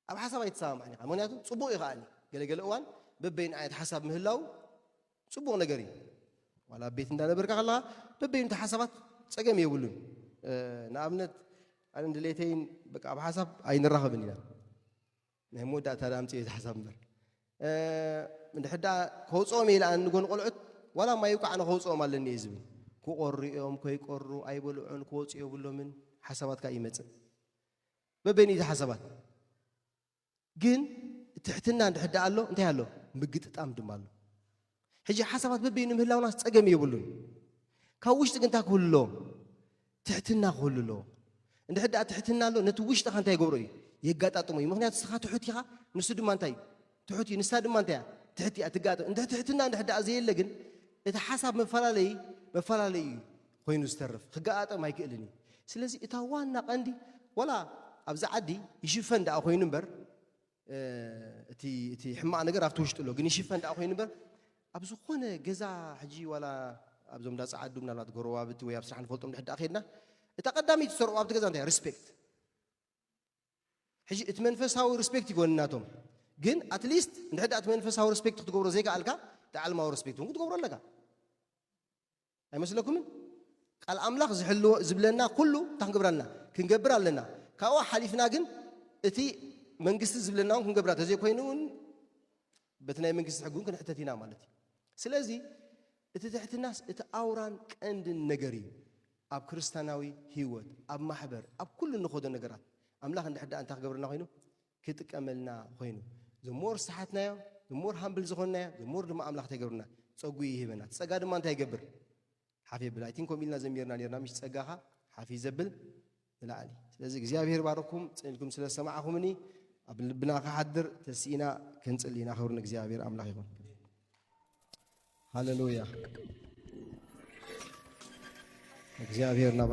ኣብ ሓሳብ ኣይትሰማማዕን ኢኻ። ምክንያቱ ጽቡቕ እዩ ከኣኒ። ገለገለ እዋን በበይኑ ዓይነት ሓሳብ ምህላው ጽቡቕ ነገር እዩ። ዋላ ኣብ ቤት እንዳነበርካ ከለኻ በበይኑ እቲ ሓሳባት ጸገም የብሉን። እ፣ ንኣብነት ኣነ ድሌተይን በቃ ኣብ ሓሳብ ኣይንራኸብን ኢና። ናይ መወዳእታ ደኣ ኣምጽእ እዚ ሓሳብ እምበር። እ፣ እንድሕር ደኣ ከውጽኦም ኢለ ኣነ ንጎን ቆልዑት ዋላ ማይ ይውቃዕ ኣነ ከውጽኦም ኣለኒ እየ ዝብል። ክቆሩ እዮም፣ ከይቆሩ ኣይበልዑን፣ ክወጹ የብሎምን። ሓሳባት ከኣ ይመጽእ። በበይኑ እዩ ሓሳባት። ግን ትሕትና እንድሕር ደኣ ኣሎ፣ እንታይ ኣሎ? ምግጥጣም ድማ ኣሎ። ሕጂ ሓሳባት በበይኑ ምህላውናስ ጸገም የብሉን። ካብ ውሽጢ ግን እንታይ ክህሉ ኣለዎ? ትሕትና ክህሉ ኣለዎ። እንድሕር ደኣ ትሕትና ኣሎ፣ ነቲ ውሽጥኻ እንታይ ይገብሮ እዩ? የጋጣጥሞ እዩ። ምክንያቱ ንስኻ ትሑት ኢኻ፣ ንሱ ድማ እንታይ እዩ? ትሑት እዩ። ንሳ ድማ እንታይ እያ? ትሕት እያ፣ ትጋጠም። እንድሕር ትሕትና እንድሕር ደኣ ዘየለ ግን፣ እቲ ሓሳብ መፈላለዪ፣ መፈላለዪ እዩ ኮይኑ ዝተርፍ። ክጋጣጠም ኣይክእልን እዩ። ስለዚ እታ ዋና ቀንዲ፣ ዋላ ኣብዚ ዓዲ ይሽፈን ደኣ ኮይኑ እምበር፣ እ፣ እቲ፣ እቲ ሕማቕ ነገር ኣብቲ ውሽጢ ኣሎ፣ ግን ይሽፈን ደኣ ኮይኑ እምበር፣ ኣብ ዝኾነ ገዛ ሕጂ ዋላ ኣብዞም እንዳ ጸዓዱ ምናልባት ጎረባብቲ ወይ ኣብ ስራሕ ንፈልጦም ድሕር ደኣ ከይድና፣ እታ ቀዳመይቲ ትሰርቆ ኣብቲ ገዛ እንታይ እያ? ሪስፔክት። ሕጂ እቲ መንፈሳዊ ሪስፔክት ይጎኒ ናቶም፣ ግን ኣትሊስት እንድሕር ደኣ እቲ መንፈሳዊ ሪስፔክት ክትገብሮ ዘይከኣልካ፣ እቲ ዓለማዊ ሪስፔክት እውን ክትገብሮ ኣለካ። ኣይመስለኩምን? ቃል ኣምላኽ ዝሕልዎ፣ ዝብለና ኩሉ እንታይ ክንገብር ኣለና? ክንገብር ኣለና። ካብኡ ሓሊፍና ግን እቲ መንግስቲ ዝብለና እውን ክንገብራ፣ ተዘይኮይኑ እውን በቲ ናይ መንግስቲ ሕጊ እውን ክንሕተት ኢና ማለት እዩ። ስለዚ እቲ ትሕትናስ እቲ ኣውራን ቀንድን ነገር እዩ። ኣብ ክርስትያናዊ ህይወት፣ ኣብ ማሕበር፣ ኣብ ኩሉ እንኸዶ ነገራት ኣምላኽ እንድሕር ደኣ እንታይ ክገብረና ኮይኑ? ክጥቀመልና ኮይኑ። The more ዝሰሓትናዮ፣ the more humble ዝኾንናዮ፣ the more ድማ ኣምላኽ እንታይ ይገብርና? ጸጉ ይህበና። እቲ ጸጋ ድማ እንታይ ይገብር? ሓፍ የብል። I think ከምኡ ኢልና ዘሚርና ነርና፣ ምሽ ጸጋኻ ሓፍ እዩ ዘብል ንላዕሊ። ስለዚ እግዚኣብሔር ባርኩም፣ ጽን ኢልኩም ስለ ዝሰማዕኹምኒ ኣብ ልብና ክሓድር ተስኢና ክንጽሊ ኢና። ክብሪ ንእግዚኣብሔር ኣምላኽ ይኹን። ሃሌሉያ። እግዚኣብሔር ናባ